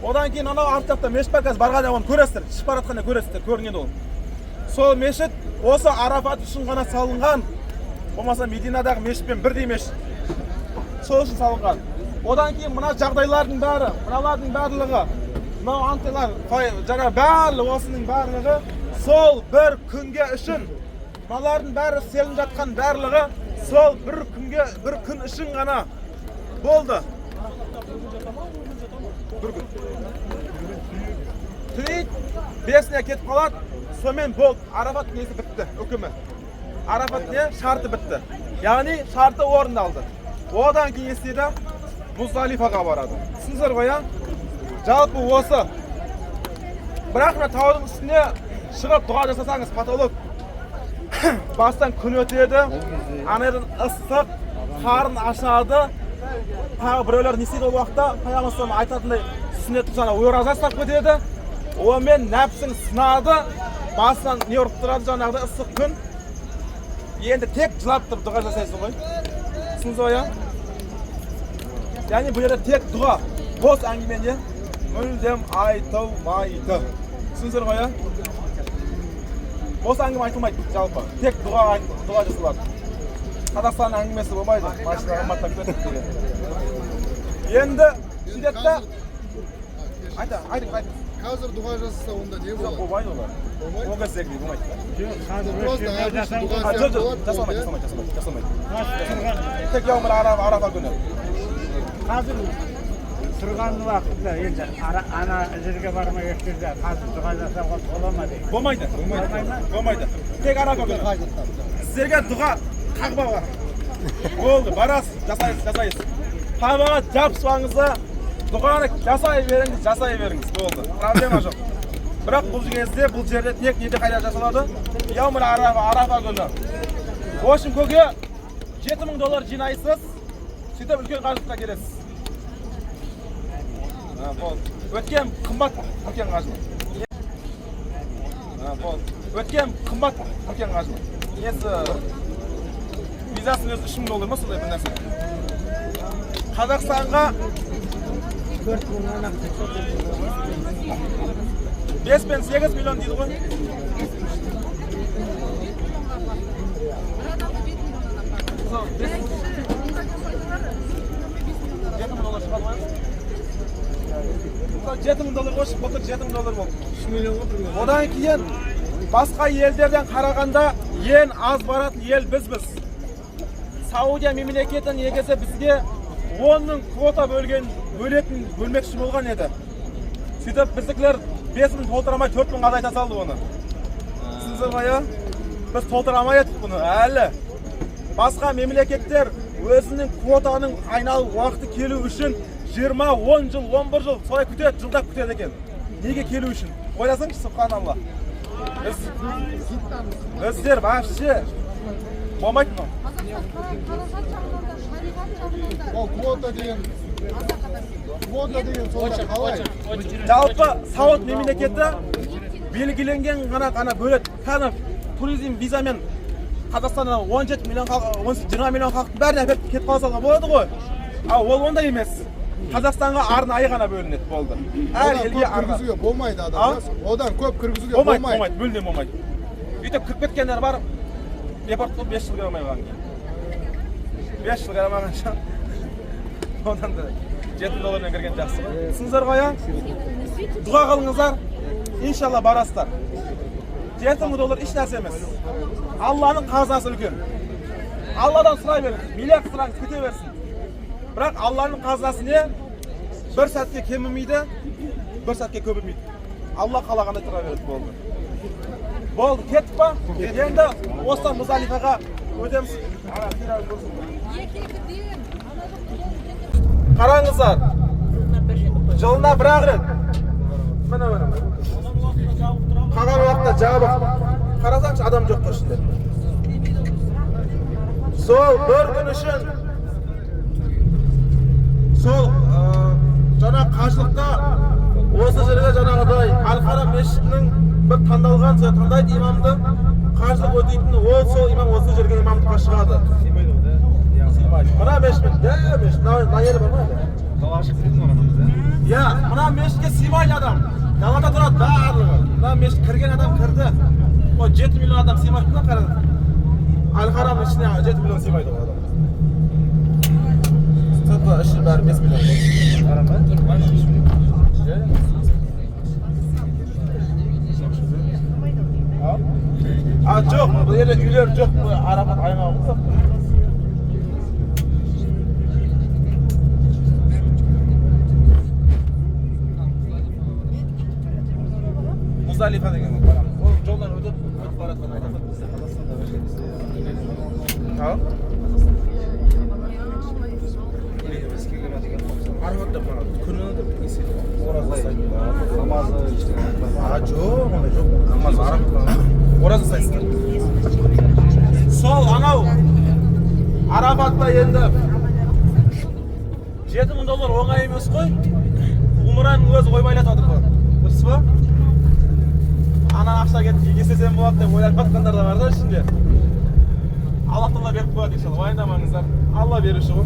Одан кейін анау арт жақта мешіт бар, қазір барғанда оны көресіздер, шығып бара жатқанда көресіздер, көрінеді ол. Сол мешіт осы Арафат үшін ғана салынған. Болмаса Мединадағы мешітпен бірдей мешіт. Сол үшін салынған. Одан кейін мына жағдайлардың бәрі, мыналардың барлығы, мынау антилар, жаңа барлығы, осының барлығы сол бір күнге үшін, мыналардың бәрі істелініп жатқан барлығы сол бір күнге, бір күн үшін ғана болды. Бір күн. Түнейді, бесіне кетіп қалады, сонымен болды. Арафат несі бітті, үкімі. Арафат не? Шарты бітті. Яғни шарты орындалды. Одан кейін не істейді? Муздалифаға барады. Түсіндіңіздер ғой, иә? Жалпы осы. Бірақ мына таудың үстіне шығып дұға жасасаңыз, потолок бастан күн өтеді, ана жерден ыстық, қарын ашады. Тағы біреулер не істейді ол уақытта? Пайғамбар айтатындай сүннет жаңа ораза ұстап кетеді. Онымен нәпсің сынады, басынан не ұрып тұрады жаңағыдай ыстық күн. Енді тек жылап тұрып дұға жасайсың ғой. Түсіндіңіз ғой, иә? Яғни бұл жерде тек дұға, бос әңгіме не? Мүлдем айтылмайды. Түсіндіңіздер ғой, иә? Бос әңгіме айтылмайды жалпы. Тек дұға, дұға жасалады. Қазақстанның әңгімесі болмайды. Машина қымбаттап кетті деген. Енді сөйтеді да, айтыңыз, айтыңыз. Қазір дұға жасаса онда не Жоқ, болады? болмайды олар. Болмайды? Ол кездегідей болмайды. Просто обычный дұға А, жоқ, сияқты жоқ, болады, жасалмайды, болды, жасалмайды, жасалмайды, жасалмайды. Тек яумул арафа, арафа күні. Қазір тұрған уақытта енді ана жерге бармай еш жерде қазір дұға жасауға бола ма дейді? Болмайды. Болмайды. Тек арафа күні. Сіздерге дұға Қағбаға. Болды, барасыз, жасайсыз, жасайсыз. Қағбаға жабысып алыңыз да, дұғаны жасай беріңіз, жасай беріңіз. Болды. Проблема жоқ. Бірақ бұл кезде, бұл жерде тек неде қайда жасалады? Яумул арафа, арафа күні. В общем, көке 7000 доллар жинайсыз, сөйтіп үлкен қажылыққа келесіз. Болды. Өткен қымбат үлкен қажылық. Болды. Өткен қымбат үлкен қажылық. Несі Визасының өзі 3000 доллар ма, сондай бір нәрсе. Қазақстанға 5 пен 8 миллион дейді ғой. Сол 7 мың доллар шығады ғой. Сол 7000 доллар қосып, былтыр 7000 доллар болды. 3 миллион ғой бір. Одан кейін басқа елдерден қарағанда ең аз баратын ел бізбіз. Саудия мемлекеті негізі бізге 10 мың квота бөлген, бөлетін, бөлмекші болған еді. Сөйтіп біздікілер 5 мың толтыра алмай, 4 мың азайта салды оны. Түсіндіңіздер ғой, иә? Біз толтыра алмай едік бұны әлі. Басқа мемлекеттер өзінің квотаның айналу уақыты келу үшін 20, 10 жыл, 11 жыл солай күтеді, жылдап күтеді екен. Неге келу үшін? Ойласаңшы, субханалла. Біздер вообще болмайды мынау. Ол квота деген сонда қалай? Жалпы Сауд мемлекеті белгіленген ғана бөледі. Кәдімгі туризм визамен Қазақстаннан 17 миллион халық, 20 миллион халықтың бәрін әкеліп кетіп қала салуға болады ғой. Ал ол ондай емес. Қазақстанға арнайы ғана бөлінеді, болды. Әр Одан елге көп арнайы. кіргізуге болмайды А? адам. Одан көп кіргізуге Болмайды, болмайды. болмайды, мүлдем болмайды. Өйтіп кіріп кеткендер бар, депорт қылып 5 жыл кіре алмай қалған кейін. 5 жыл кіре алмағанша одан да 7 мың доллармен кірген жақсы ғой. Түсіндіңіздер ғой, иә? Дұға қылыңыздар, иншалла барасыздар. 7000 доллар еш нәрсе емес. Алланың қазынасы үлкен. Алладан сұрай беріңіз, миллиард сұраңыз, кете берсін. Бірақ Алланың қазынасы не? Бір сәтке кемімейді, бір сәтке көбеймейді. Алла қалағандай тұра береді, болды. Болды, кеттік па? Енді осыдан Мұздалифаға өтеміз. Ана, Фираз көрсін. Қараңыздар. Жылына бір ақ рет. Міне, міне. Қалған уақытта жабық. Қарасаңшы, адам жоқ қой ішінде. Сол бір күн үшін сол жаңа қажылықта осы жерге жаңағыдай Әл-Харам мешітінің бір таңдалған, сол таңдайды имамды, қажылық өтейтін, ол сол имам осы жерге имамдыққа шығады. Сыймайды ғой, да? Сыймайды. Мына мешіт, дәу мешіт, мына жері бар ма әлі? Дала ашық кіретін адамыз, да? Иә, мына мешітке сыймайды адам. Далада тұрады барлығы. Мына мешіт кірген адам кірді. О, 7 миллион адам сыймайды мына, қара. Әл-Харамның ішіне 7 миллион сыймайды ғой адам. Сырты іші бәрі 5 миллион. Харам ба? Иә. А, жоқ, бұл жерде үйлер жоқ, бұл Арафат аймағы ғой. Мұздалифа деген барамыз. Ол жолдан өтіп, өтіп бара жатқан адам. А? Арафат деп маған күні деп не істейді? Ораза ұстайды. Намазы ештеңе. А, жоқ, ондай жоқ. Намаз Арафатта. Ораза ұстайсыздар. Сол анау Арафатта енді 7000 доллар оңай емес қой. Умраның өзі ойбайлатып жатыр ғой. Дұрыс па? Ана ақша кетіп не істесем болады деп ойлап жатқандар да бар да ішінде. Аллах тағала беріп қояды, иншалла, уайымдамаңыздар. Алла беруші ғой.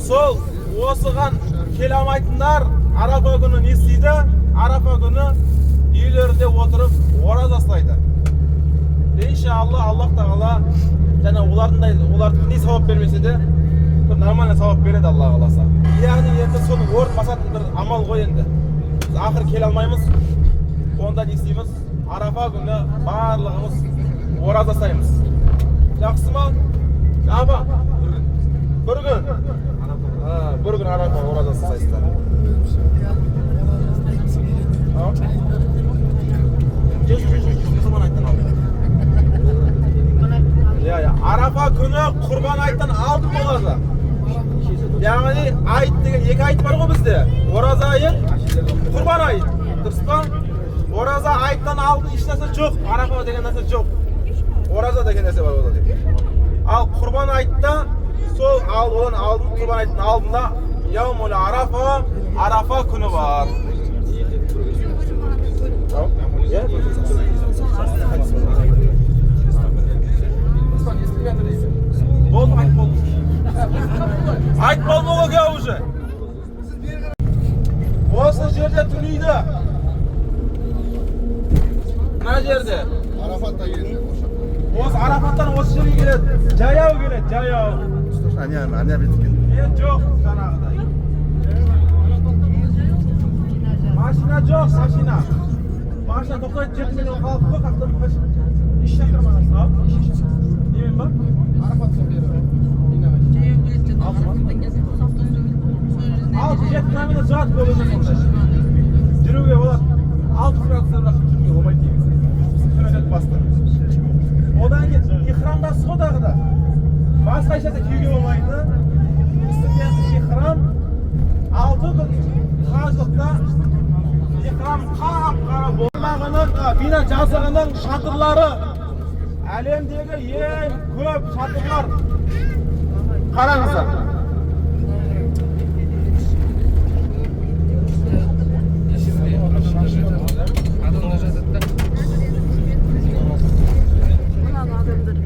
Сол осыған келе алмайтындар Арафа күні не істейді? Арафа күні үйлерінде отырып ораза ұстайды. Иншалла, Аллах тағала және олардың не сауап бермесе де, бір нормальный сауап береді, Алла қаласа. Яғни енді соның орын басатын бір амал ғой енді. Біз ақыры келе алмаймыз. Онда не істейміз? Арафа күні барлығымыз ораза ұстаймыз. Жақсы ма? Апа, бір күн. Ha, бір күн Арафа ораза ұстайсыздар. А? Жоқ, жоқ, жоқ, құрбан айттан алдын. Иә, Арафа күні құрбан айттан алдын болады. Яғни айт деген екі айт бар ғой бізде. Ораза айт, құрбан айт. Дұрыс па? Ораза айттан алдын еш нәрсе жоқ. Арафа деген нәрсе жоқ. Ораза деген нәрсе бар ода деп. Ал құрбан айтта сол ал одан алдын, құрбан айттың алдында яумул арафа, Арафа күні бар. Иә? Осы Арафаттан осы жерге келеді. Жаяу келеді, жаяу. Ана біткен. Е, жоқ, жаңағыдай. Машина жоқ, машина. Машина тоқтайды, 7 миллион халық қой, қақтан машина. Еш шақырмаған. Немен ба? 6-7 километр шығады көп емес ондай. Жүруге болады. 6 градустан, бірақ жүруге болмайды негізі. Күн басты. Одан кейін ихрамдасыз ғой тағы да. Басқа ешнәрсе киюге болмайды. Үстінде ихрам 6 күн қажылықта ихрам қап қара болмағының, Мина жазығының шатырлары, әлемдегі ең көп шатырлар. Қараңыздар. Адамдар жатады да. Мынаны адамдар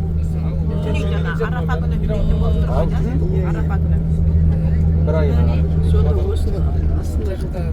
түнейді, ана Арафа күні түнейтін болып тұр ғой да, Арафа күні. Бір ай. Соны осыны астында жатады.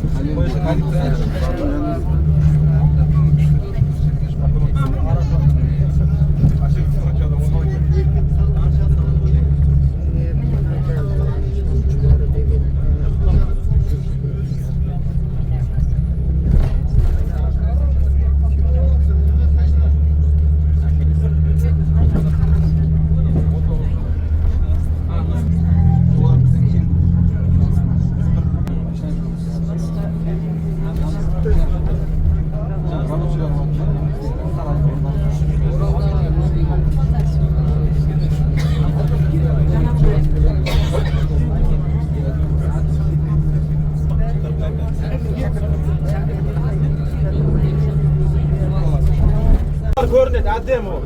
Көрінеді әдемі ол.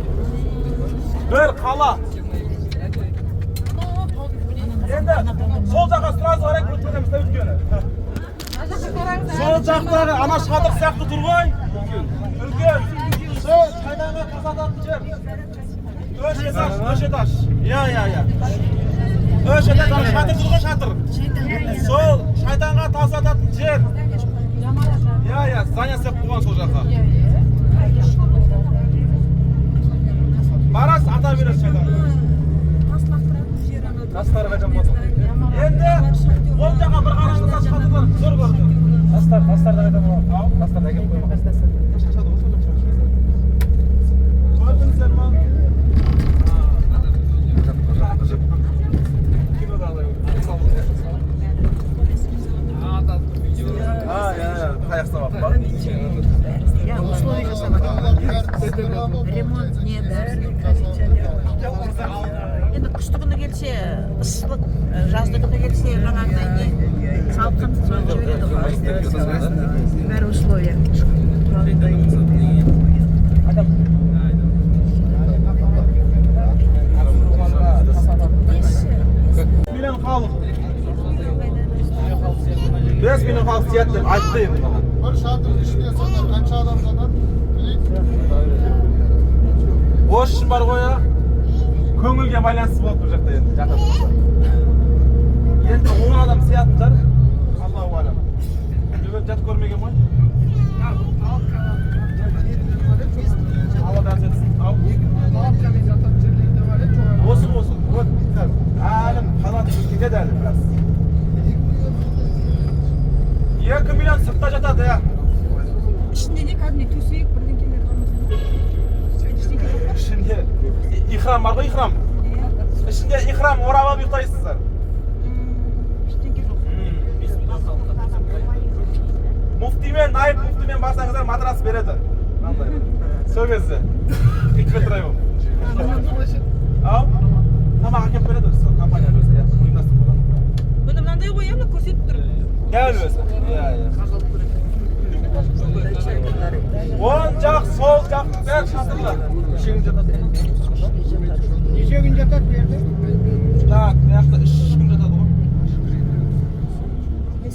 Бір қала. Енді сол жаққа сразу қарай өтіп кетеміз да, өйткені. Сол жақтағы ана шатыр сияқты тұр ғой. Үлкен. Сол шайтанға тас ататын жер. Үш этаж, үш этаж. Иә, иә, иә. Үш этаж, ана шатыр тұр ғой, шатыр. Сол шайтанға тас ататын жер. Иә, иә, здание істеп қойған сол жаққа. Барасыз, ата бересіз шайтанға. Тастар қайдан болады? Енді оң жаққа бір қараңыздар, шатырлар зор көрінеді. Тастар, тастарды қайдан болады? Тастарды әкеліп қоймаған. Шашады ғой сол жаққа. Көрдіңіздер ма? Кинодағыдай. А, иә, иә, қаяқ сабақ бар. Иә, условия жасап жатыр, ремонт не, бәрі. Енді қысты күні келсе ыстық, жазды күні келсе жаңағыдай не, салқын жібереді ғой, бәрі условия. Миллион халық. 5 миллион халық сияды деп айтты енді маған. Бір шатырдың ішінде сонда қанша адам жатады? Білейік. Осы үшін бар ғой, көңілге байланысты болады бұл жақта енді жататын болса. Енді 10 адам сиятын шығар. Аллаху алам. Бүгін жатып көрмеген ғой. Алла нәсіп етсін. Ау. Осы осы. Вот әлі қанаты кетеді әлі біраз. 2 миллион сыртта жатады, иә. Ішінде не, кәдімгідей төсек бірдеңкелер бар ма? Ештеңе жоқ па? Ішінде ихрам бар ғой, ихрам. Ішінде ихрам орап алып ұйықтайсыздар. Ештеңе жоқ. Муфтимен, наиб муфтимен барсаңыздар, матрас береді. Мынандай. Сол кезде. Хикмет рай болып. Ау? Тамақ әкеліп береді сол компания өзі, иә. Ұйымдастырып қойған. Міне, мынандай ғой, иә, мына көрсетіп тұр. Дәл өзі. Иә, иә. Оң жақ, сол жақ, бәрі шатырлар. Неше күн жатады? Неше күн жатады бұл жерде? Так, мына жақта 3 күн жатады ғой. Не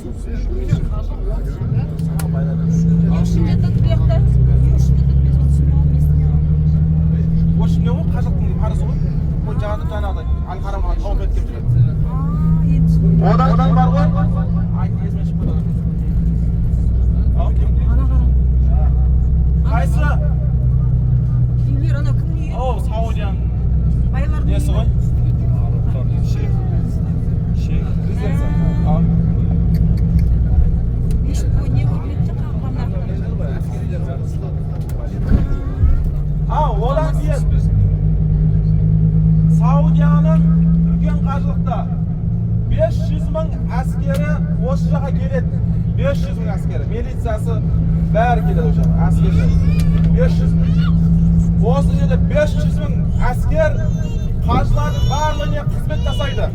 үшін жатады бұл жақта? Не үшін жатады, мен соны түсінбей қалдым, естімей қалдым. Осы не ғой, қажылықтың парызы ғой. Ол жатып жаңағыдай әл харамға тауып етіп жүреді. А, енді түсіндім. Одан бар ғой. Айт, есіме шығып кетті. Ау? Ана қара. Қайсы? қажылықта 500 мың әскері осы жаққа келеді. 500 мың әскері, милициясы бәрі келеді осы жаққа, әскерлер. 500 мың. Осы жерде 500 мың әскер қажылардың барлығына қызмет жасайды.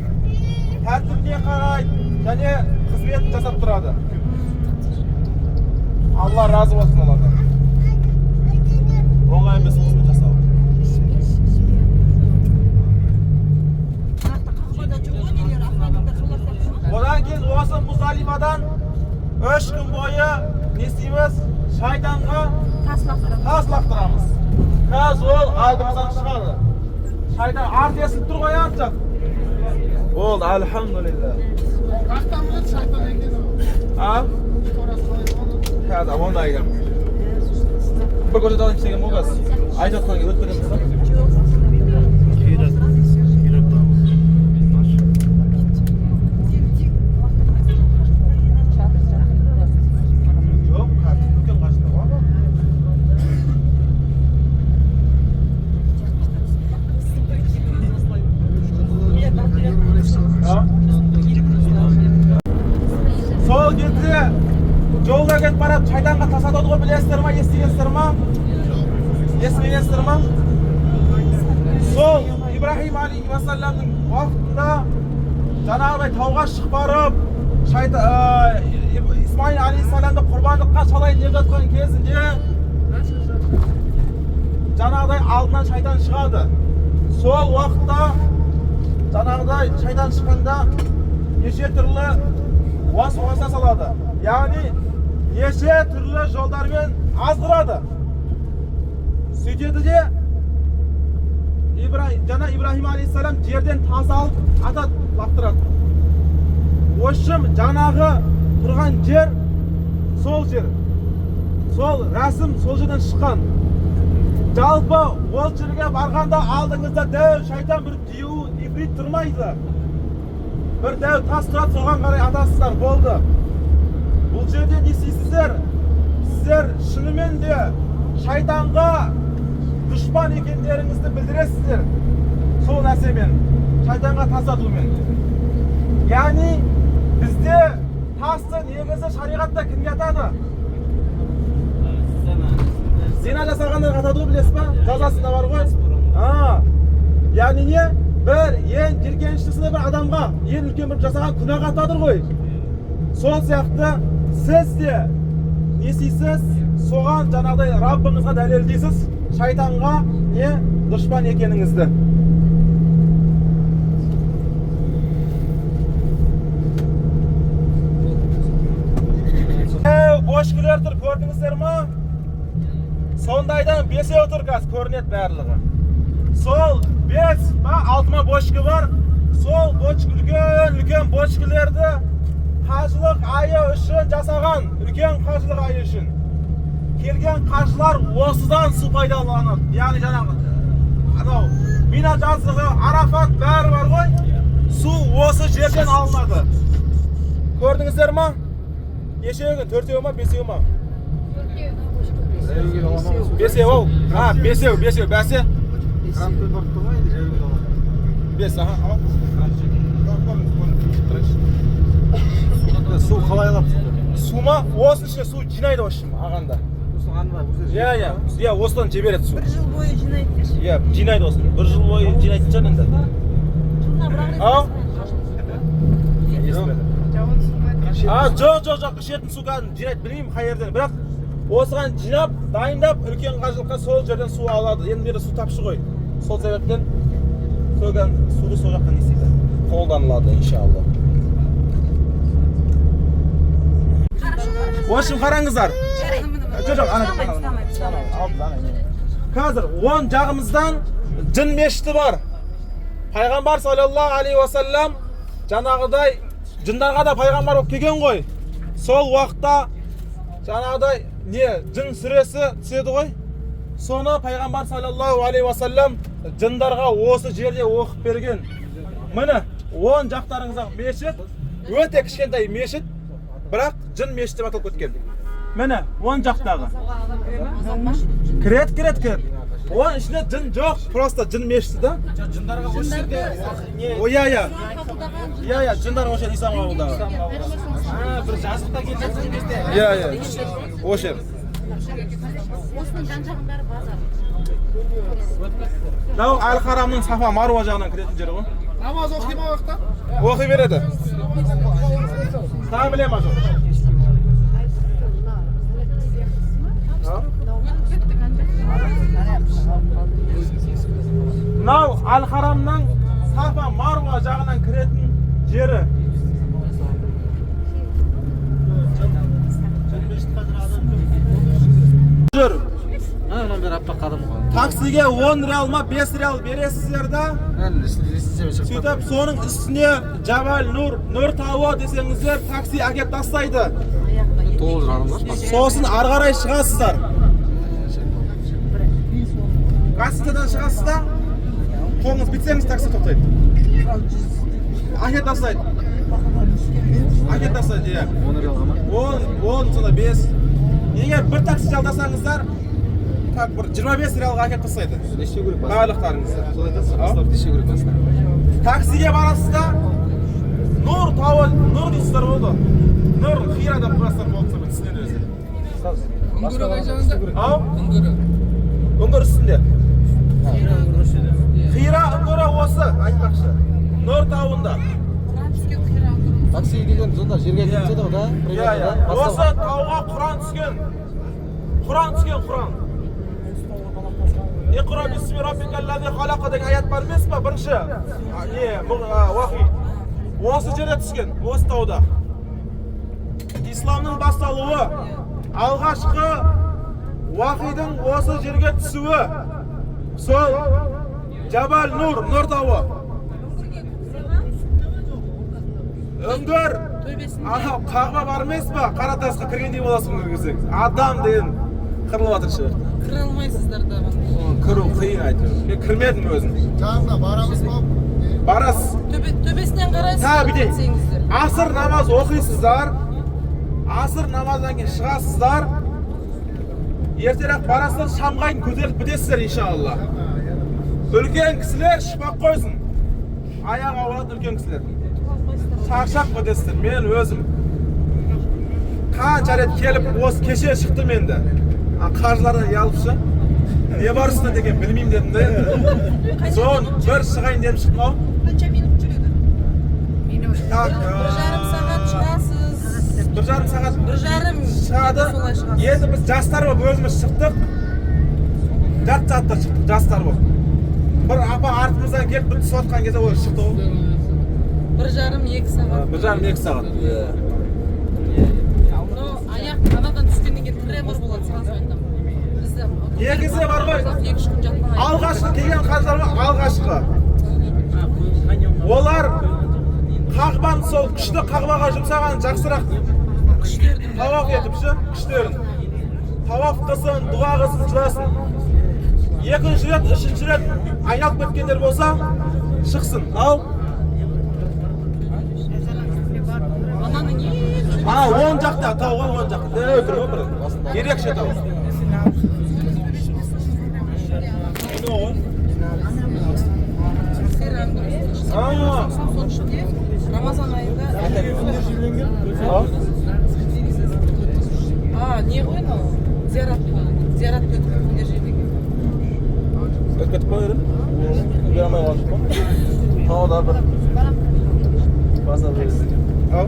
Тәртібіне қарайды және қызметін жасап тұрады. Алла разы болсын олардан. Оңай емес қызмет жасау. Одан кейін осы Муздалифадан 3 күн бойы не істейміз? Шайтанға тас лақтырамыз. Қазір ол алдымыздан шығады. Шайтан арт есіліп тұр ғой, арт жақ. Болды, альхамдулилля. Қаяқтан біледі шайтан екенін? А? Қазір оны да айтамын. Бір көрсете алайын деген ғой қазір. Айтып жатқан кезде өтіп кетеміз да. Жоқ, қазір үлкен қажылық ғой. Сол кезде жолда кетіп барады, шайтанға тас атады ғой, білесіздер ма, естігенсіздер ма? Естімегенсіздер ма? Сол Ибраһим алейхиссаламның уақытында жаңағыдай тауға шығып барып, Исмаил алейхиссаламды құрбандыққа шалайын деп жатқан кезінде жаңағыдай алдынан шайтан шығады. Сол уақытта жаңағыдай шайтан шыққанда неше түрлі уасуаса салады. Яғни неше түрлі жолдармен азғырады. Сөйтеді де жаңа Ибраһим алейхиссалам жерден тас алып атады, лақтырады. Ошым жаңағы тұрған жер сол жер. Сол рәсім сол жерден шыққан. Жалпы ол жерге барғанда алдыңызда дәу шайтан бір дию ифрит тұрмайды. Бір дәу тас тұрады, соған қарай атасыздар, болды. Бұл жерде не істейсіздер? Сіздер шынымен де шайтанға дұшпан екендеріңізді білдіресіздер. Сол нәрсемен, шайтанға тас атумен. Яғни бізде тасты негізі шариғатта кімге атады? Зина жасағандарға атады ғой, білесіз ба? Жазасында бар ғой. Яғни не? Бір ең жиіркеніштісі бір адамға, ең үлкен бір жасаған күнәға атады ғой. Сол сияқты сіз де не істейсіз? Соған жаңағыдай Раббыңызға дәлелдейсіз, шайтанға не дұшпан екеніңізді. Бошкілер тұр, көрдіңіздер ма? Сондайдан 5 тұр қазір, көрінеді барлығы. Сол 5 ба 6 ма бошкі бар. Сол бочка үлкен бочкілерді қажылық айы үшін жасаған, үлкен қажылық айы үшін. Келген қажылар осыдан су пайдаланады. Яғни жаңағы анау Мина жазығы, Арафат бәрі бар ғой. Су осы жерден алынады. Көрдіңіздер ма? Нешеу екен? 4 ма, 5 ма? 5 ау. Ha, 5, 5, бәсе. 5, аха, ал. Су қалай алады? Су ма? Осының ішіне су жинайды осы ағанда. Иә, иә, осыдан жібереді су. Бір жыл бойы жинайды деші. Иә, жинайды осыны. Бір жыл бойы жинайтын шығар енді. Жылына бір ақ рет. Ау? Естімедім. А, жоқ, жоқ, жоқ, ішетін су кәдімгі жинайды, білмеймін қай жерден, бірақ осыған жинап, дайындап, үлкен қажылыққа сол жерден су алады. Енді бері су тапшы ғой. Сол себептен сол суды сол жақтан не істейді? Қолданылады, иншалла. В общем, қараңыздар. Жоқ, жоқ, ана, ана. Қазір оң жағымыздан жын мешіті бар. Пайғамбар саллаллаху алейхи уассалам жаңағыдай жындарға да пайғамбар болып келген ғой. Сол уақытта жаңағыдай не жын сүресі түседі ғой. Соны пайғамбар саллаллаху алейхи уассалам жындарға осы жерде оқып берген. Міне, оң жақтарыңыздағы мешіт өте кішкентай мешіт, бірақ жын мешіт деп аталып кеткен. Міне, оң жақтағы. Кіреді, кіреді, кіреді. Оның ішінде жын жоқ, просто жын мешіті да. Жындарға осы жерде не? Иә, иә. Иә, иә, жындар осы жерде ислам қабылдаған. Бір жазықта келе жатқан кезде. Иә, иә. Осы жер. Осының жан жағының бәрі базар. Мынау Әл-Харамның Сафа Маруа жағынан кіретін жері ғой. Намаз оқи ма уақытта? Оқи береді. Проблема жоқ. Мынау Әл-Харамның Сафа Маруа жағынан кіретін жері. Жүр. Мына бері аппақ қадам ғой. Таксиге 10 реал ма 5 реал бересіздер да. Сөйтіп соның үстіне Жабал Нур, Нұр тауы десеңіздер, такси әкеп тастайды. Толып жүр адамдар. Сосын ары қарай шығасыздар. Гостиницадан шығасыз да, қолыңыз бүйтсеңіз такси тоқтайды. Әкеп тастайды. Әкеп тастайды, иә. 10 реалға ма? 10, 10 сонда 5. Егер бір такси жалдасаңыздар, так бір 25 реалға әкеп тастайды. Не істеу керек басында? Барлықтарыңызды. Солай айтасыз, бастап не істеу керек басында? Таксиге барасыз да, Нұр тауы, Нұр дейсіздер болды. Нұр Хира деп қоясыздар болды, сонымен түсінеді өзі. Үңгірі қай жағында? Ау? Үңгірі. Үңгір үстінде. Хира үңгірі осы, айтпақшы. Нұр тауында. Такси деген сонда жерге әкеліп тастайды ғой да? Иә, иә. Осы тауға Құран түскен. Құран түскен, Құран. Иқра бисми раббикаллази халақа деген аят бар емес па? Бірінші не, уахи. Осы жерде түскен, осы тауда. Исламның басталуы, алғашқы уахидің осы жерге түсуі сол Жабал Нур, Нұр тауы. Үңгір, анау қағба бар емес па? Қара тасқа кіргендей боласың үңгірге кірсеңіз. Адам деген қырылып жатыр ше. Кіре алмайсыздар да. Кіру қиын әйтеуір. Мен кірмедім өзім. Жанына барамыз ба? Барасыз. Төбесінен қарайсыздар. Та бүйтейін. Асыр намаз оқисыздар. Асыр намаздан кейін шығасыздар. Ертерек барасыздар, шамға дейін көтеріліп бітесіздер иншалла. Үлкен кісілер шықпақ қойсын. Аяқ ауырады үлкен кісілер. Шаршап кетесіздер. Мен өзім қанша рет келіп, осы кеше шықтым енді. Қаржылардан ұялып шы. Не бар үстінде деген білмеймін дедім де енді. Соны бір шығайын деп шықтым ау. Қанша минут жүреді? Так, 1,5 сағат шығасыз. 1,5 сағат 1,5 шығады. Солай шығасыз. Енді біз жастар болып өзіміз шықтық. Жарты сағатта шықтық жастар болып. Бір апа артымыздан келіп бір түсіп жатқан кезде ол шықты ғой. 1,5-2 сағат. 1,5-2 сағат. Но аяқ анадан түскеннен кейін тремор болады, сразу айтамын. Бізде Негізі бар ғой. 2-3 күн жатқан. Алғашқы келген қажылар бар, алғашқы. Олар қағбаны сол күшті қағбаға жұмсаған жақсырақ. Тауаф етіп ше, күштерін. Тауаф қылсын, дұға қылсын, жыласын. Екінші рет, үшінші рет айналып кеткендер болса, шықсын. Ал Ананың ең ана оң жақта тау ғой, оң жақта. Дәу тұр ғой бір. Ерекше тау. Соның ішінде Рамазан айында не ғой анау? Зиярат. Зиярат өтіп күндер жердегі. Өтіп кетіп қой еді. Үлгере алмай қалдық қой. Тауда бір базар. Ау.